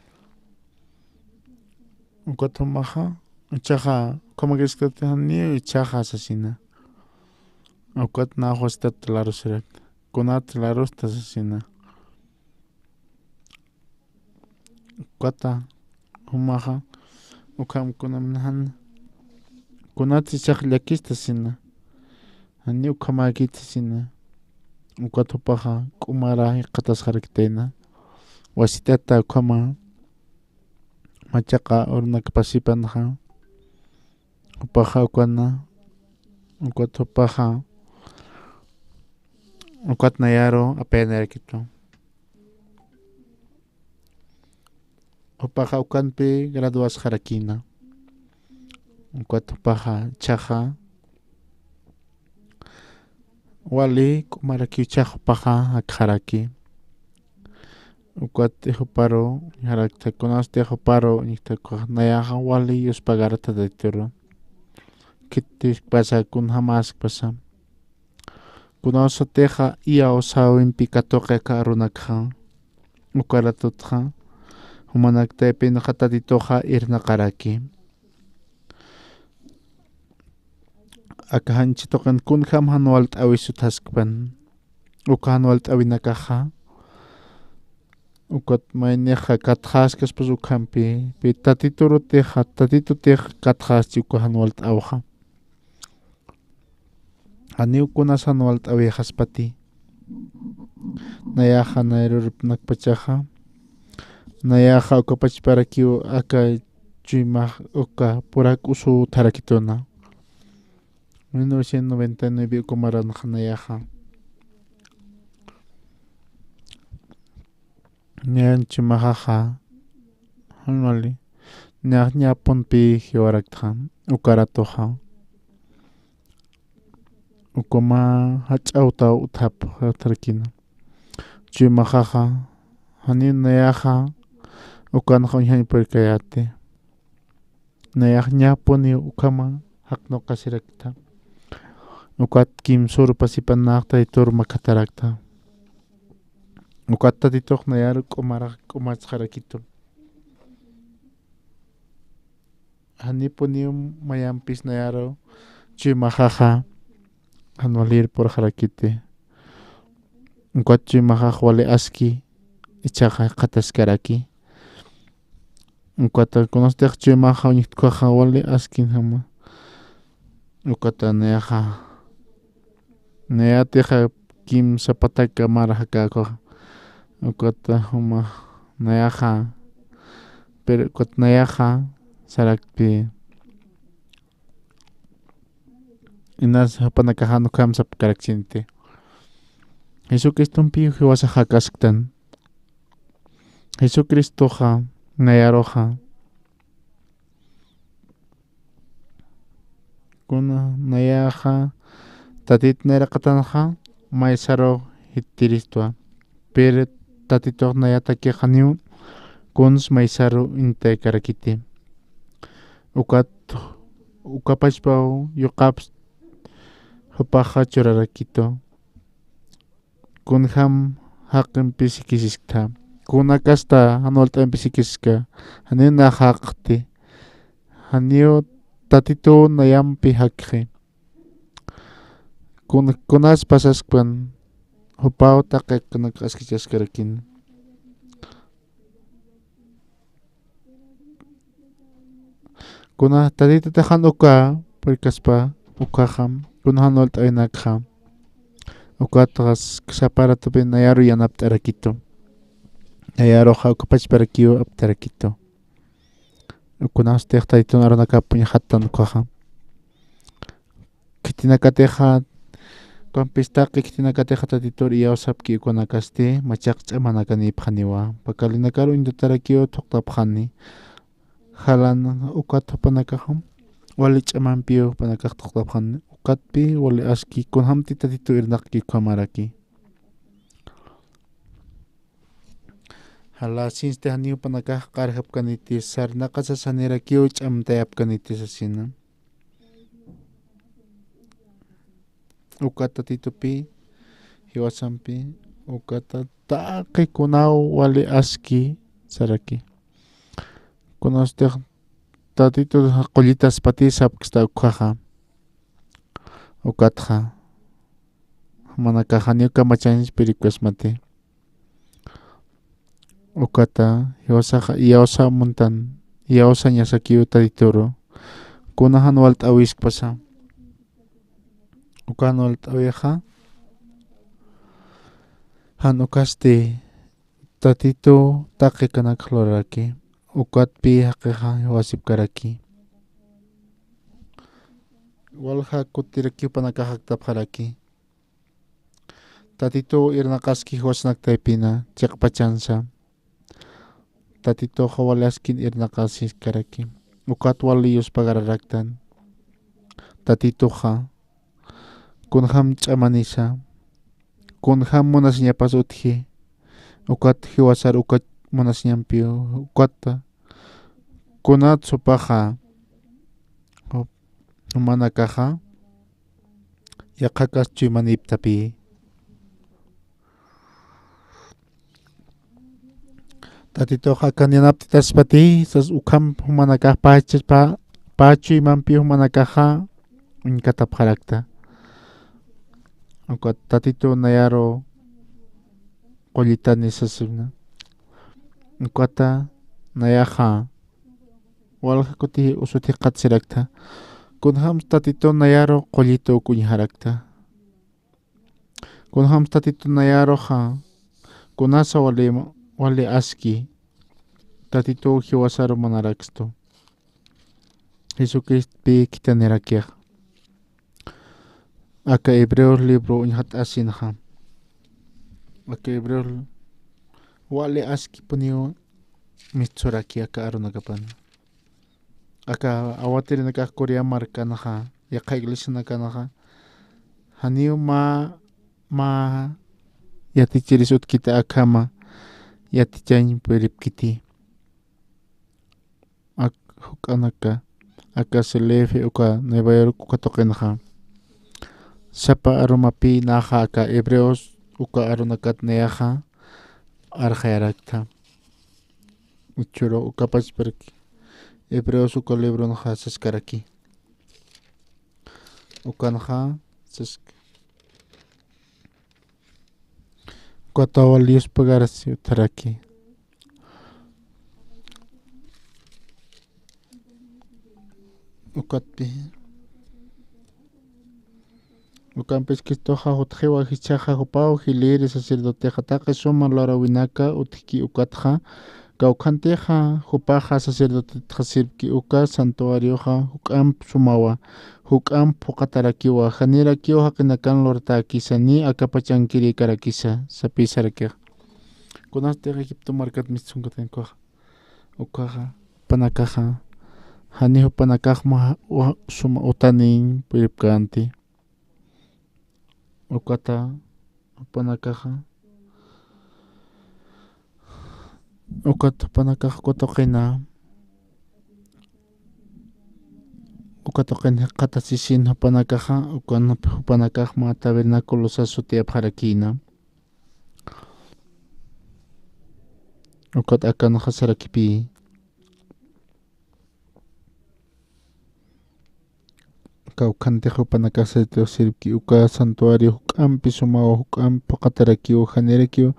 Ukat jumaxa, ichaxa, ukhamakiskati janiw ichaxa sasina. Ukat nax jusitat larusirakta. Kunat larusta sasina. Ukata, jumaxa, ukham kunam najan. Kunat ichax llakista sasina. Janiw ukhamäkit sasina. Ukat jupaxa, k'umara jikxatasxarakitayna. Wasit'ata ukhama, machaqa urunakapasipanxa. Jupaxa ukana, ukat jupaxa, ukat nayaru apayanirakitu. Jupaxa ukanpi graduasxarakina. Ukat jupaxa ichaxa, wali k'umarakiw ichax jupaxa jakxaraki. Ukat juparu, jarakta kunasti juparu, ñikta kuxa nayaxa wali yuspagarata Tatituru. Khitiskpasa, kunjamaskpasa. Kunasatixa iyawsäwimpi katuqi aka arunakxa. Uka ratutxa, jumanak taypinxa Tatituxa irnaqaraki. Aka janchi tuqin kunjam jan walt'äwis utjaskpan. Uka jan walt'äwinakaxa. Ukat maynixa katxäskaspas ukhampi. Pi Tatiturutixa, Tatitutix katxäschi uka jan walt'äwxa. Janiw kunas jan walt'äwixaspati. Nayaxa nayarurupnakpachaxa. Nayaxa uka pachparakiw aka chuymax uka purak usuw utjarakituna. Mil novecientos noventa y nueve uka maranxa nayaxa. Nayan chuymaxaxa. Jan wali. Nayax ñapunpi jiwaraktxa. Uka ratuxa. Ukama jach'awtaw utjap, utjarakina. Chuymaxaxa, janiw nayaxa, ukanxa uñjañ purkayäti. Nayax ñapuniw ukhama jaqnuqasirakta. Ukat kimsürpasipanäxta Tatitur makhataraktxa. Ukat Tatitux nayaru k'umarax k'umatsxarakitu. Janipuniw mayampis nayaru chuymaxaxa jan walir purxarakiti. Ukat chuymaxax wali aski ichaxa jikxataskaraki. Ukata kunastix chuymaxa uñjtkaxa wali askinjama. Ukata nayaxa. Nayatixa kimsa pataka mara jakäkaxa. Ukata juma nayaxa. Pero ukat nayaxa saraktpi. Inas jupanakaxa ukham sapkarakchinti. Jesucristompi jiwasax jakasktan. Jesucristoxa nayaruxa kuna nayaxa Tatit nayraqatanxa maysaru jittiristwa. Pero Tatitux nayatakix janiw kuns maysaru intaykarakiti. Ukat ukapachpaw yuqaps jupaxa churarakitu. Kunjam jaqimpi sikisisktha. Kunakasta jan walt'ampi sikiska. Janiw nax jaqti. Janiw Tatitu nayampi jakxi. Kun, kunas pasaskpan jupaw taqi akanak askichaskarakin. Kuna Tatitutax jan uka, purkaspa ukaxa, kuna jan walt'awinakxa. Ukatxas saparatupi nayaru yanapt'arakitu. Nayaruxa ukapachparakiw aptarakitu. Kunastix Tatitun arunakap uñjattan ukaxa. Khitinakatixa, ukampis taqi khitinakatixa Tatitur iyawsapki ukanakasti, machaq ch'amanakanïpxaniwa. Pakalinakar uñtutarakiw thuqtapxani. Jalan ukat jupanakaxa, wali ch'amampiw jupanakax thuqtapxani. Ukatpi wali aski, kunjamti Tatitu irnaqki ukhamaraki. Jalasinsti janiw jupanakax qarjapkaniti, sarnaqasas janirakiw ch'amtayapkaniti sasina. Ukat Tatitupi, jiwasampi, ukata taqi kunaw wali aski saraki. Kunastix Tatitu qullitaspati sapksta ukkhaxa. Ukatxa. Jumanakax janiw kamachañs puripkasmati. Ukata, jiwasaxa, iyawsa muntan, iyawsañasakiw Tatituru. Kuna jan walt'awiskpasa. Uka jan walt'awixa. Jan ukasti Tatitu taqi akanak luraraki. Ukatpi jaqixa jiwasipkaraki. Walja kutirakiw jupanakax jaktapxaraki. Tatitu irnaqaski jiwasanak taypina, chiqpachansa. Tatituxa wali askin irnaqasiskaraki. Ukat wali yuspagararaktan. Tatituxa. Kunjam ch'amanisa. Kunjam munasiñapas utji. Ukat jiwasar ukat munasiñampiw. Ukata. Kunat supaxa. Jumanakaxa. Yaqhakas chuymanïptapi. Tatitux akan yanaptitaspati, sas ukham jumanakax pä, pä, pä chuymampi jumanakaxa uñkatapxarakta. Ukat Tatitu nayaru qullitani sasina. Ukata nayaxa. Walja kuti usut jikxatsiraktha. Kunjams Tatitu nayaru qullitu uk uñjarakta. Kunjams Tatitu nayaruxa. Kunasa wali, wali aski. Tatitu jiwasaru munarakstu. Jesucristpi khithanirakixa. Aka Hebreos libro uñjat'asinxa. Aka Hebreos wali askipuniw mistsuraki aka arunakapan. Aka awatirinakax Corea markanxa, yaqha iglesianakanxa, janiw mä, mä yatichiris utkiti akhama yatichañ puripkiti. Ak, juk'anaka, aka C L F, uka Nueva York, uka tuqinxa. Sapa arumapï naxa aka Hebreos, uka arunakat nayaxa, arxayarakta. Uchuru, uka pachparki. Hebreos, uka libronxa saskaraki. Ukanxa, sask-, Ukata wali yuspagarasi utjaraki. Ukatpi. Ukampis Cristoxa jutxiwa jichhaxa jupaw jilïri sacerdotexa taqi suma lurawinaka utjki ukatxa Kawkhantixa, jupaxa sacerdotetxa sirpki uka santuarioxa juk'amp sumawa, juk'amp phuqatarakiwa, janirakiw jaqinakan luratäkisa ni akapachankirïkarakisa, sapï sarakixa. Kunastix Egipto markat mistsunkatankuxa. Ukaxa, jupanakaxa, jani jupanakax ma, wa, suma utaniñ puripkänti. Ukata, jupanakaxa, ukat jupanakax uka tuqina, uka tuqin jikxatasisin jupanakaxa, ukan jupanakax mä tabernáculo sas sutiyapxarakïna. Ukat akanxa sarakipï. Kawkhantix jupanakax sirpki uka santuario juk'ampi sumawa, juk'amp phuqatarakiw, janirakiw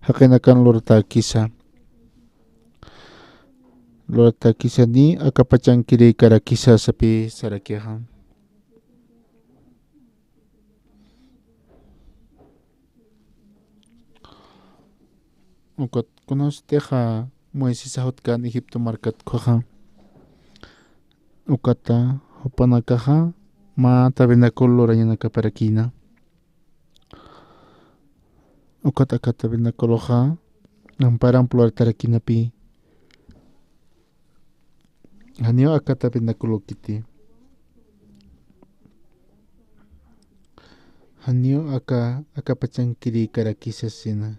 jaqinakan luratäkisa. Luratäkisa ni akapachankirïkarakisa sapï sarakixa. Ukat kunastix Moisés jutkan Egipto markat ukhaxa. Ukata jupanakaxa mä tabernáculo lurañanakaparakïna. Ukat aka tabernáculoxa amparamp luratarakïnapï. Janiw aka tabernáculokiti. Janiw aka, akapachankirïkarakisa sasina.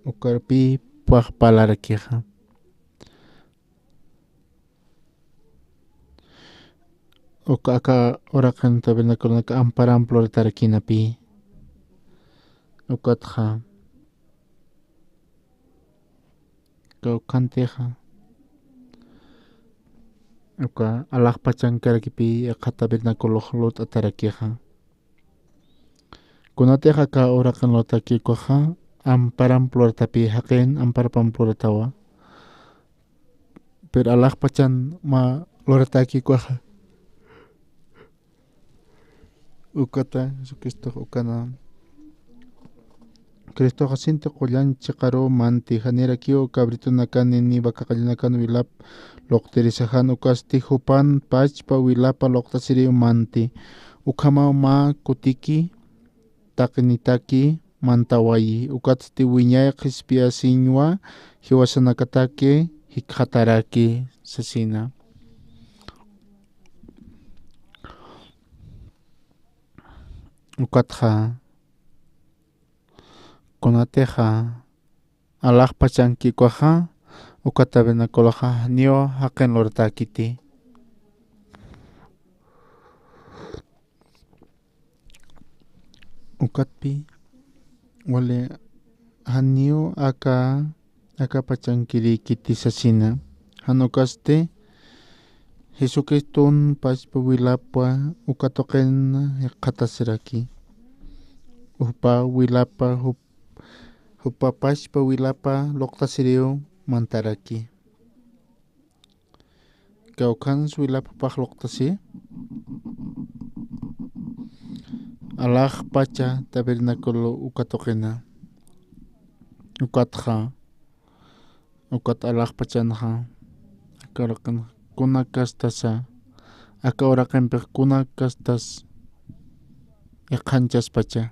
Ukarpï phuqpalarakixa. Uka aka uraqin tabernáculonaka amparamp luratarakïnapï. Ukatxa. Kawkhantixa. Uka alaxpachankarakipi iqha tabernáculox lurt'atarakixa. Kunatix aka uraqin luratäki ukhaxa, amparamp luratapï, jaqin amparpamp luratawa. Pero alaxpachan mä luratäki ukhaxa. Ukata Jesucristox ukana. Cristoxa sinti qullan chiqaruw manti, janirakiw cabritonakan ni vaca qallanakan wilap luqtirisa, jan ukasti jupan pachpa wilapa luqtasiriw manti. Ukhamaw mä kutiki taqinitaki mantawayi, ukatsti wiñay qhispiyasiñwa jiwasanakataki jikxataraki sasina. Ukatxa, kunatixa alaxpachanki ukhaxa, uka tabernáculoxa janiw jaqin luratäkiti. Ukatpï wali janiw aka, akapachankirïkiti sasina. Jan ukasti Jesucriston pachpa wilapa uka tuqin jikxatasiraki. Jupa wilapa, jup-, jupa pachpa wilapa luqtasiriw mantaraki. Kawkhans wilap jupax luqtasi. Alaxpacha tabernáculo uka tuqina. Ukatxa. Ukat alaxpachanxa. Aka uraqin kuna kastasa. Aka uraqimpix kuna kastas. Iqhanchaspacha.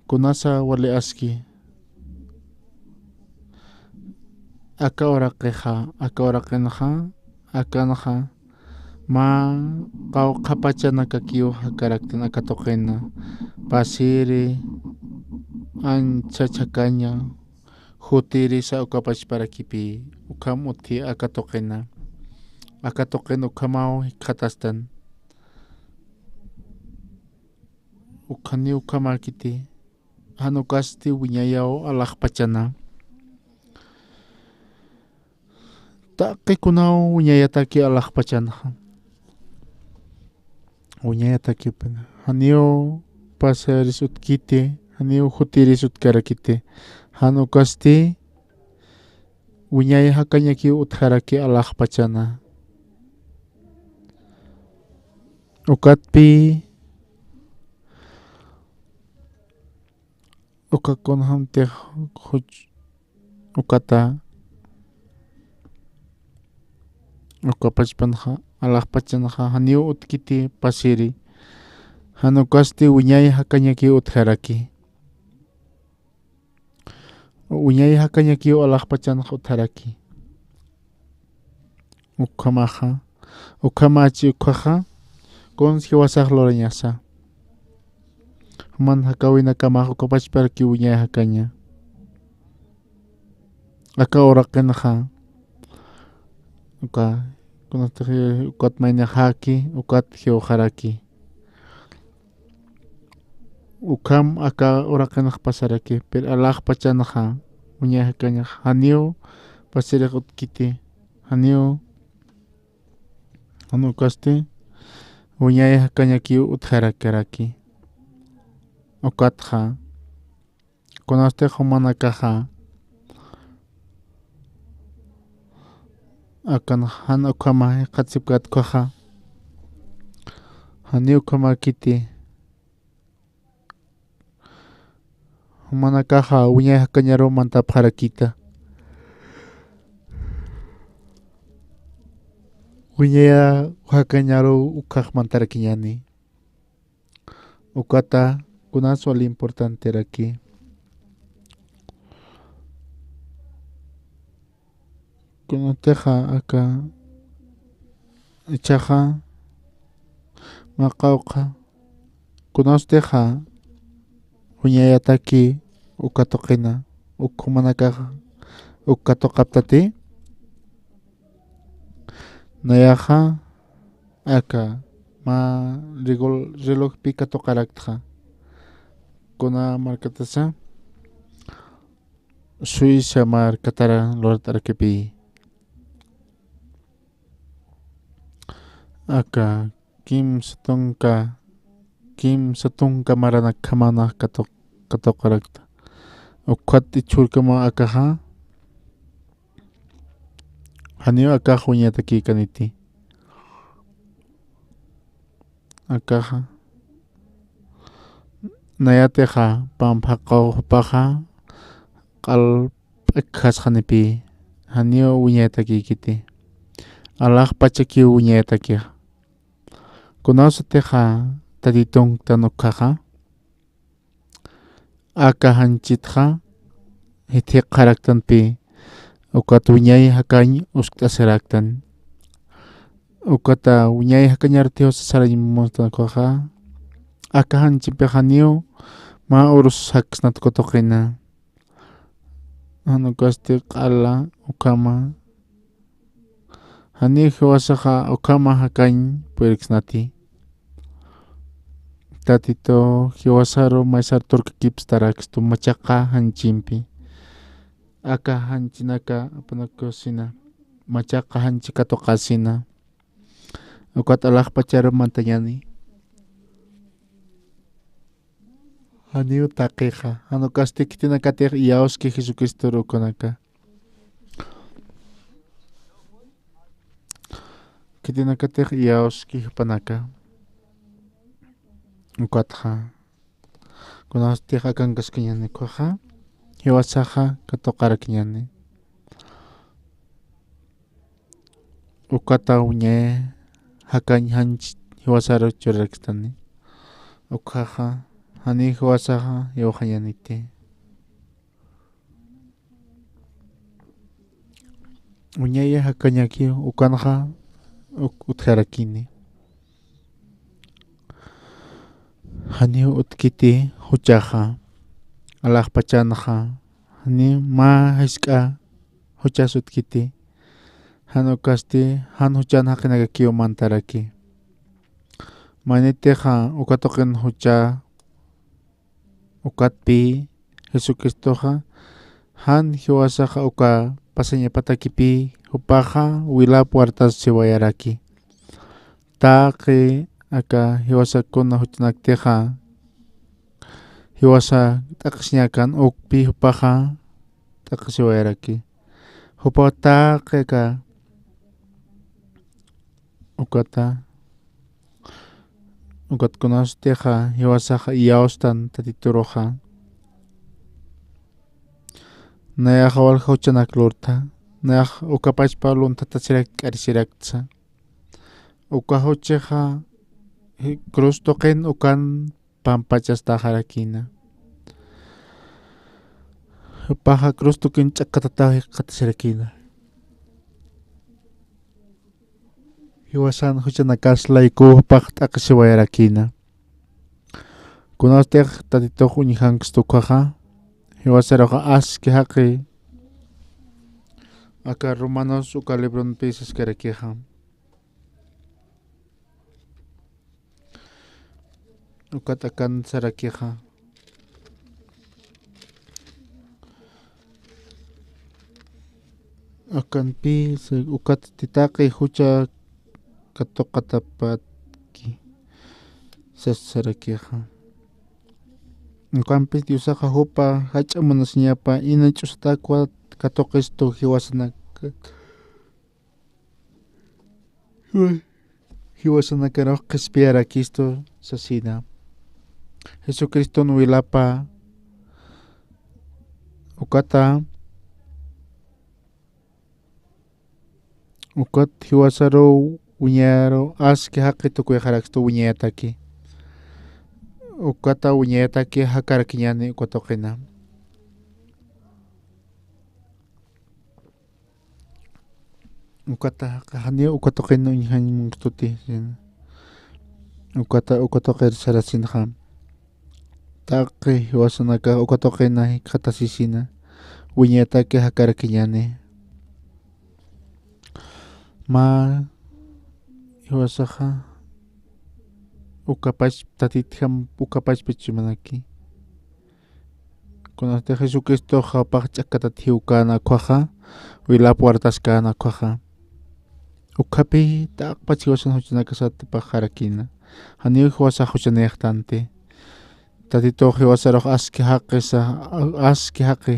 Kunasa wali aski. Aka uraqixa, aka uraqinxa, akanxa, mä qawqha pachanakakiw jakaraktan aka tuqina, pasiri, ancha chhakaña, jutirisa uka pachparakipï, ukham utji aka tuqina, aka tuqin ukhamaw jikxatastan. Ukhaniw ukhamäkiti, jan ukasti wiñayaw alaxpachana. Taqi kunaw wiñayataki alaxpachanxa. Wiñayataki pena. Janiw pasaris utkiti, janiw jutiris utkarakiti. Jan ukasti wiñay jakañakiw utjaraki alaxpachana. Ukatpï, uka kunjamtix juch-, ukata, Uka pachpanxa, alaxpachanxa, janiw utkiti pasiri. Jan ukasti wiñay jakañakiw utjaraki. Wiñay jakañakiw alaxpachanxa utjaraki. Ukhamaxa, ukhamachi ukhaxa, kuns jiwasax lurañasa. Juman jakawinakamax uka pachparaki wiñay jakaña. Aka uraqinxa, uka, kunatix ukat maynix jaki, ukat jiwxaraki. Ukham aka uraqinx pasaraki, pero alaxpachanxa, wiñay jakañax, janiw pasirix utkiti, janiw, jan ukasti, wiñay jakañakiw utjarakaraki. Ukatxa, kunasti jumanakaxa, akan jan ukhama jikxatsipkät ukhaxa, janiw ukhamäkiti. Jumanakaxa wiñay jakañaruw mantapxarakita. Wiñay jakañaruw ukhax mantarakiñäni. Ukata kunas wali importanteraki. Kunatixa aka ichaxa mä qawqha, kunatixa wiñayataki uka tuqina, uk jumanakaxa uk katuqaptati. Nayaxa aka mä rigol-, relojpi katuqaraktxa. Kuna markatasa, Suiza markatara lurt'arakipi. Aka kimsa tunka, kimsa tunka maranak khamanax katuq-, katuqarakta. Ukhat ichhurkama akaxa, janiw akax wiñatakïkaniti. Akaxa, nayatixa, pampha qawqhapaxa, q'al p'akkhasxanipi, janiw wiñatakïkiti. Alaxpachakiw wiñayatakixa. Kunasatixa Tatitunktan ukhaxa, aka janchitxa jithiqxaraktanpi, ukat wiñay jakañ uskt'asiraktan. Ukata wiñay jakañarut jiwasa sarañ munstan ukhaxa, aka janchimpixa janiw mä urus jaksnat uka tuqina. Jan ukasti q'ala ukhama, janiw jiwasaxa ukhama jakañ puyirksnati. Tatitu jiwasaru maysar turkakipstarakstu machaqa janchimpi. Aka janchinaka apanakusina, machaqa janchi katuqasina. Ukat alaxpacharu mantañäni. Janiw taqixa, jan ukasti khitinakatix iyawski Jesucristoru ukanaka. Khitinakatix iyawski jupanaka. Ukatxa, kunastix akankaskañäni ukhaxa, jiwasaxa katuqarakiñäni. Ukata wiñay jakañ janch jiwasaru churarakstani. Ukhaxa, janiw jiwasaxa jiwxañäniti. Wiñay jakañakiw ukanxa uk-, utjarakini. Janiw utkiti juchaxa, alaxpachanxa, janiw mä jisk'a juchas utkiti. Jan ukasti, jan juchan jaqinakakiw mantaraki. Maynitixa uka tuqin jucha ukatpï, Jesucristoxa, jan jiwasaxa uka pasañapatakipï, jupaxa wilap wartasiwayaraki. Taqi aka jiwasa kuna juchanaktixa, jiwasa t'aqhisiñakan ukpï jupaxa t'aqhisiwayaraki. Jupaw taqi aka ukata, ukat kunasutixa jiwasaxa iyawstan Tatituruxa. Nayaxa walja juchanak lurtha, nax ukapachpa lunthatasirak k'arisirakta. Uka juchixa, ji-, cruz tuqin ukan pampachastaxarakïna. Jupaxa cruz tuqin ch'akkatataw jikxatasirakïna. Jiwasan juchanakas laykuw jupax t'aqhisiwayarakïna. Kunastix Tatitux uñjanksta ukkhaxa, jiwasaruxa aski jaqi, aka Romanos uka libronpi saskarakixa. Ukat akan sarakixa. Akanpi, se-, ukat titaqi jucha katuqatapatki, sas sarakixa. Ukampis Diosaxa jupa jach'a munasiñapa, ina ch'usatakwa katuqistu jiwasanaka. Jiwasanakarux qhispiyarakistu sasina. Jesucriston wilapa ukata, ukat jiwasaru wiñaru aski jaqi tukuyxarakstu wiñayataki. Ukata wiñayataki jakarakiñäni uka tuqina. Ukata jaqi janiw uka tuqin uñjañ munkstuti, sina. Ukata, uka tuqir sarasinxa. Taqi jiwasanakax uka tuqina jikxatasisina. Wiñayataki jakarakiñäni. Mä jiwasaxa ukapach, Tatitjam ukapachpach munaki. Kunasti Jesucristoxa jupax ch'akkatat jiwkäna ukkhaxa, wilap wartaskäna ukkhaxa. Ukkhapi taqpach jiwasan juchanakasat paxarakïna. Janiw jiwasax juchanïxtanti. Tatitux jiwasarux aski jaqisa, aski jaqi.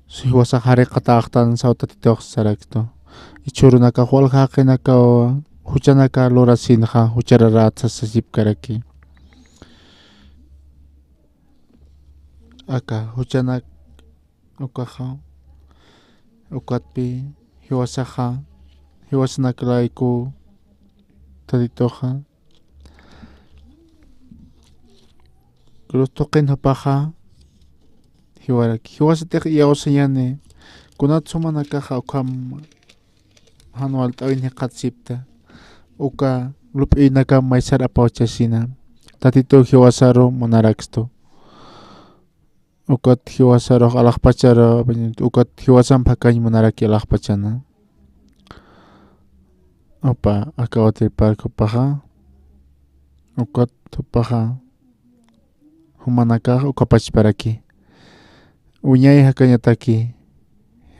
Jiwasax jariqatäxtan saw Tatitux sarakstu. Jichhürunakax walja jaqinakaw juchanaka lurasinxa, juchararät sasipkaraki. Aka juchanak ukaxa, ukatpi jiwasaxa, jiwasanak layku Tatituxa cruz tuqin jupaxa jiwaraki. Jiwasatix iyawsañäni, kunat jumanakaxa ukham jan walt'äwin jikxatasipta, uka lup'uynakam maysar apawchasina. Tatitu jiwasaru munarakstu. Ukat jiwasarux alaxpachar, ukat jiwasamp jakañ munaraki alaxpachana. Jupa, aka utirparki jupaxa. Ukat jupaxa jumanakax ukapachparaki. Wiñay jakañataki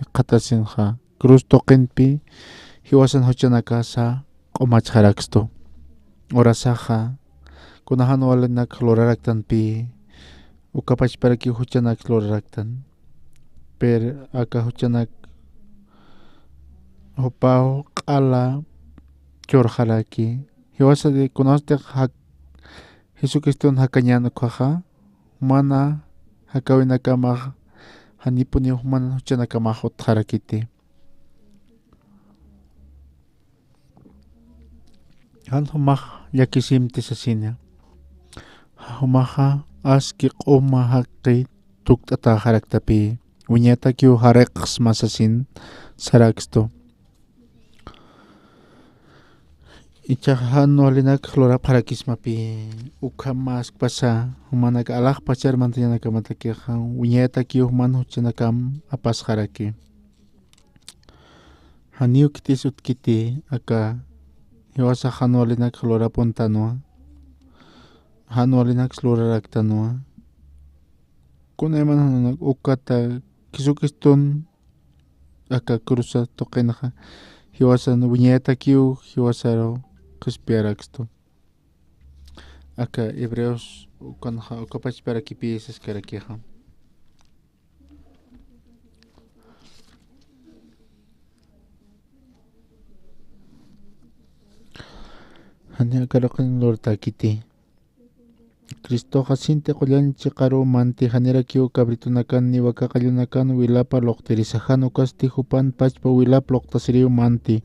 jikxatasinxa. Cruz tuqinpi jiwasan juchanakasa q'umachxarakstu. Urasaxa, kuna jan walinak luraraktanpi, ukapachparaki juchanak luraraktan. Pero aka juchanak jupaw q'ala churxaraki. Jiwasati kunasti jak-, Jesucriston jakañän ukkhaxa, jumana jakawinakamax, janipuniw juman juchanakamax utjarakiti. Jan jumax llakisimti sasina. Jumaxa aski q'uma jaqi tukt'atäxaraktapi, wiñatakiw jariqsma sasin sarakstu. Ichaxa jan walinak lurapxarakismapi, ukham maskpasa, jumanak alaxpachar mantañanakamatakixa, wiñatakiw juman juchanakam apasxaraki. Janiw khitis utkiti, aka jiwasax jan walinak lurapuntanwa, jan walinak luraraktanwa. Kunayman jan walinak ukata Jesucriston aka cruza tuqinxa, jiwasan wiñayatakiw jiwasaru qhispiyarakstu. Aka Hebreos ukanxa ukapachparakipi saskarakixa. Jani aka luqin lurtakiti. Cristoxa sinti qullañ chiqaruw manti, janirakiw cabritonakan ni vaca qallunakan wilapa luqtirisa, jan ukasti jupan pachpa wilap luqtasiriw manti.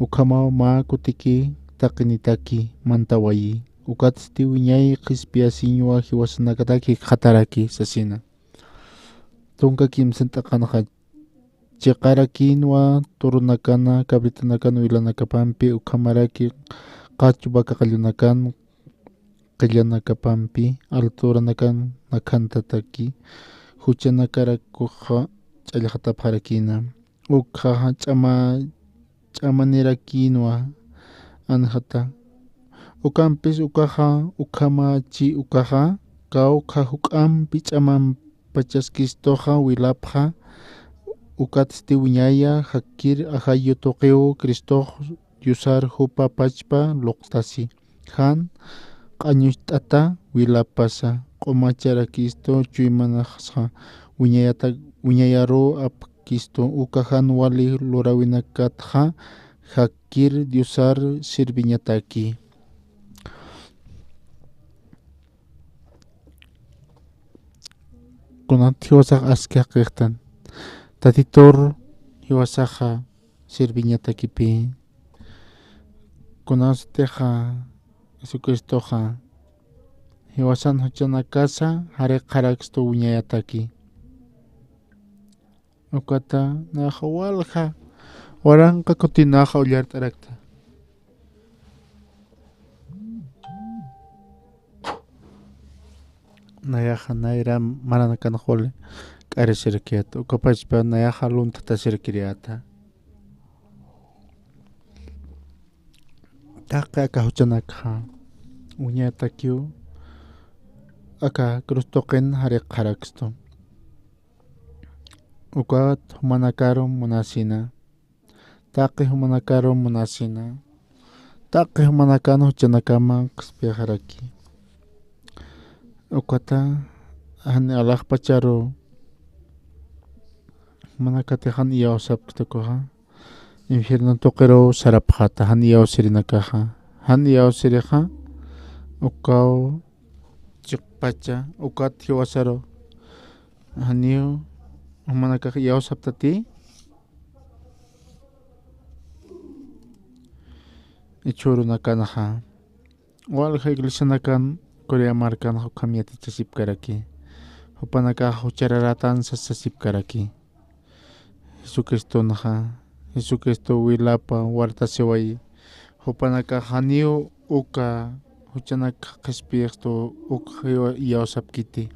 Ukhamaw mä kutiki taqinitaki mantawayi. Ukatsti wiñay qhispiyasiñwa jiwasanakataki jikxataraki sasina. Tunka kimsa t'aqanxa chiqarakïnwa turunakana, cabritanakan wilanakapampi, ukhamaraki qach vaca qallunakan qillanakapampi, alturanakan nakhantataki, juchanakarakuxa ch'allxatapxarakïna. Ukhaxa ch'ama, ch'amanirakïnwa anjata. Ukampis ukaxa, ukhamachi ukaxa, kawkha juk'ampi ch'amam pachaskistuxa wilapxa, ukatsti wiñaya jakkir ajayu tuqiw Cristox Diosar jupa pachpa luqtasi. Jan q'añucht'ata wilapasa, q'umacharakistu chuymanaxsa, wiñayata, wiñayaruw apkistu, uka jan wali luräwinakatxa jakkir Diosar sirviñataki. Kunat jiwasax aski jaqixtan. Tatitur jiwasaxa sirviñatakipï. Kunatstixa Jesucristoxa jiwasan juchanakasa jariqxarakstu wiñayataki. Ukata nayaxa walja waranqa kutinaxa ullart'arakta. Nayaxa nayra maranakanxa wali k'arisirakiyäta, ukapachpa nayaxa lunthatasirakiriyäta. Taqi aka juchanakxa wiñayatakiw aka cruz tuqin jariqxarakstu. Ukat jumanakaru munasina. Taqi jumanakaru munasina. Taqi jumanakan juchanakaman qhispiyxaraki. Ukata jani alaxpacharu jumanakatix jan iyawsapkta ukaxa. Infierno tuqiruw sarapxäta jan iyawsirinakaxa. Jan iyawsirixa ukaw chiqpacha, ukat jiwasaru janiw jumanakax iyawsaptati. Jichhürunakanxa walja iglesianakan Corea markanxa ukham yatichasipkaraki. Jupanakax juchararätan sasasipkaraki. Jesucristonxa, Jesucristo wilapa wartasiwayi. Jupanakax janiw uka juchanak qhispiyixtu uk iyawsapkiti.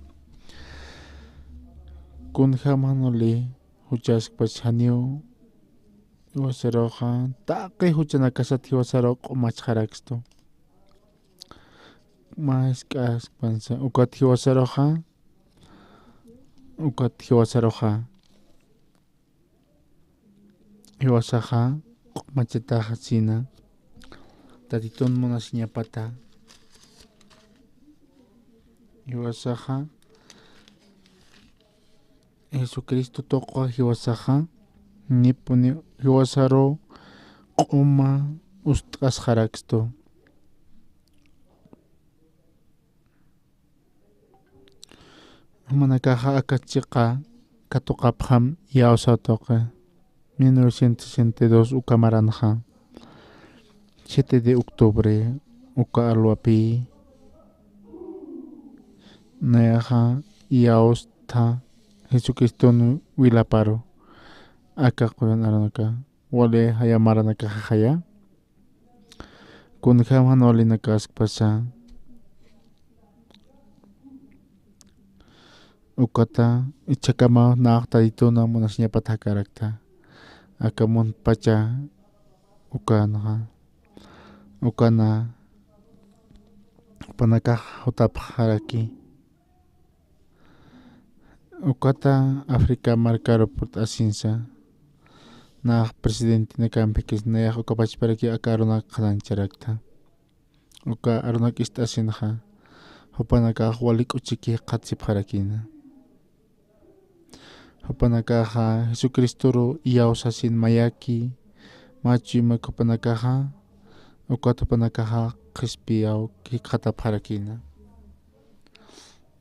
Kunjäm jan wali juchaskpach janiw jiwasaruxa taqi juchanakasat jiwasaruw q'umachxarakstu. Mä jisk'askpansa ukat jiwasaruxa, ukat jiwasaruxa. Jiwasaxa q'umachataxasina. Tatitun munasiñapata. Jiwasaxa Jesucristo tuqwa jiwasaxa, nipuni jiwasaruw q'uma ust'asxarakstu. Jumanakaxa aka chiqa katuqapxam iyawsaw tuqi. Mil novecientos sesenta y dos uka maranxa, siete de octubre uka alwapï, nayaxa iyawstha Jesucriston wilaparu. Aka qullana arunaka wali jaya maranakaxa jaya. Kunjäm jan walinakaskpasa. Ukata jichhakamaw nax Tatituna munasiñapat jakarakta. Aka muntpacha ukanxa, ukana jupanakax jutapxaraki. Ukata África markaru purt'asinsa, nax presidentinakampi jikis nayax uka pachparaki aka arunak qhanañcharakta. Uka arunak ist'asinxa, jupanakax wali k'uchiki jikxatasipxarakïna. Jupanakaxa Jesucristoru iyawsasin mayaki, mä chuymak jupanakaxa, ukat jupanakaxa qhispiyaw jikxatapxarakïna.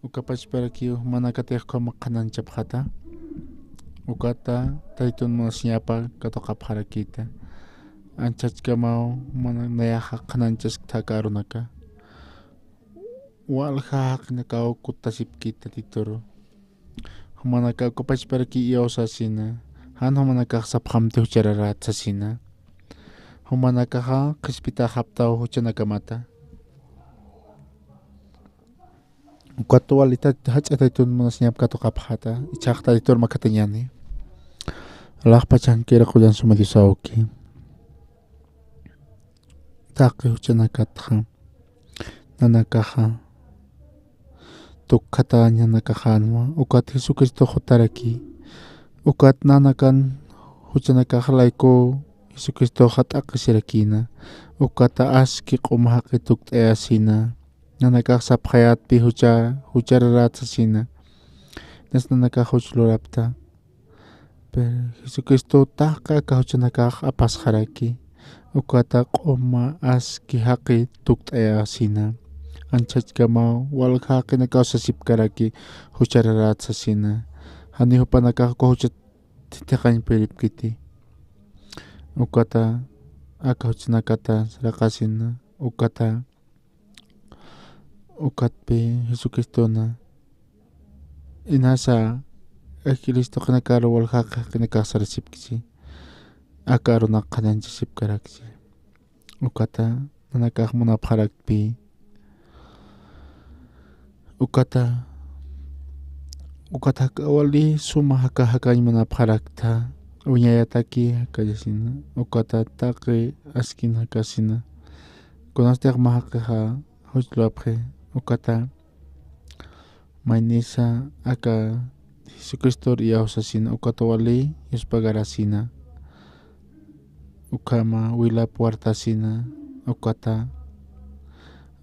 Uka pachparakiw jumanakatix ukhama qhanañchapxata. Ukata Taytun munasiñapa katuqapxarakïta. Anchhachkamaw jumana nayaxa qhanañchasktha aka arunaka. Walja jaqinakaw kuttasipkïta Tayturu. Jumanaka uka pachparaki iyawsasina. Jan jumanakax sapxamti juchararätsasina. Jumanakaxa qhispitaxaptaw juchanakamata. Ukat wali tat-, jach'a Taytun munasiñap katuqapxata, ichhax Taytur makatañäni. Alaxpachankir qullan suma Diosawki. Taqi juchanakatxa, nanakaxa, tukkhatañ nanakaxänwa, ukat Jesucristo jutaraki, ukat nanakan juchanakax layku Jesucristoxa t'aqisirakïna, ukata aski q'uma jaqi tukt'ayasina, nanakax sapxayätpi jucha, juchararätsasina, inas nanakax juch lurapta. Pero Jesucristo taqi aka juchanakax apasxaraki, ukata q'uma aski jaqi tukt'ayasina, anchhachkamaw walja jaqinakaw sasipkaraki, juchararätsasina, jani jupanakax uka juchat thithiqañ puripkiti. Ukata aka juchanakata saraqasina, ukata, ukatpi Jesucristona, inasa, Cristo qinakaru walja jaqinakax sarasipkchi, aka arunak qhanañchasipkarakchi. Ukata nanakax munapxarakpi. Ukata, ukata jaka wali suma jaka jakañ munapxaraktha, uñayataki jakayasina, ukata taqi askin jakasina. Kunastix mä jaqixa juch lurapxi, ukata maynisa aka Jesucristor iyawsasina, ukata wali yuspagarasina, ukhama wilap wartasina, ukata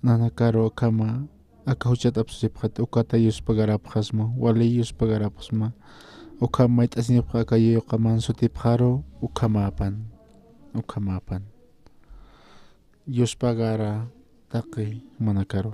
nanakaru ukhama aka juchat apsusipxat, ukata yuspagarapxasma, wali yuspagarapxasma, ukham mayt'asinipxa aka yuyuqaman sutipxaru, ukhamapan, ukhamapan. Yuspagara taqi jumanakaru.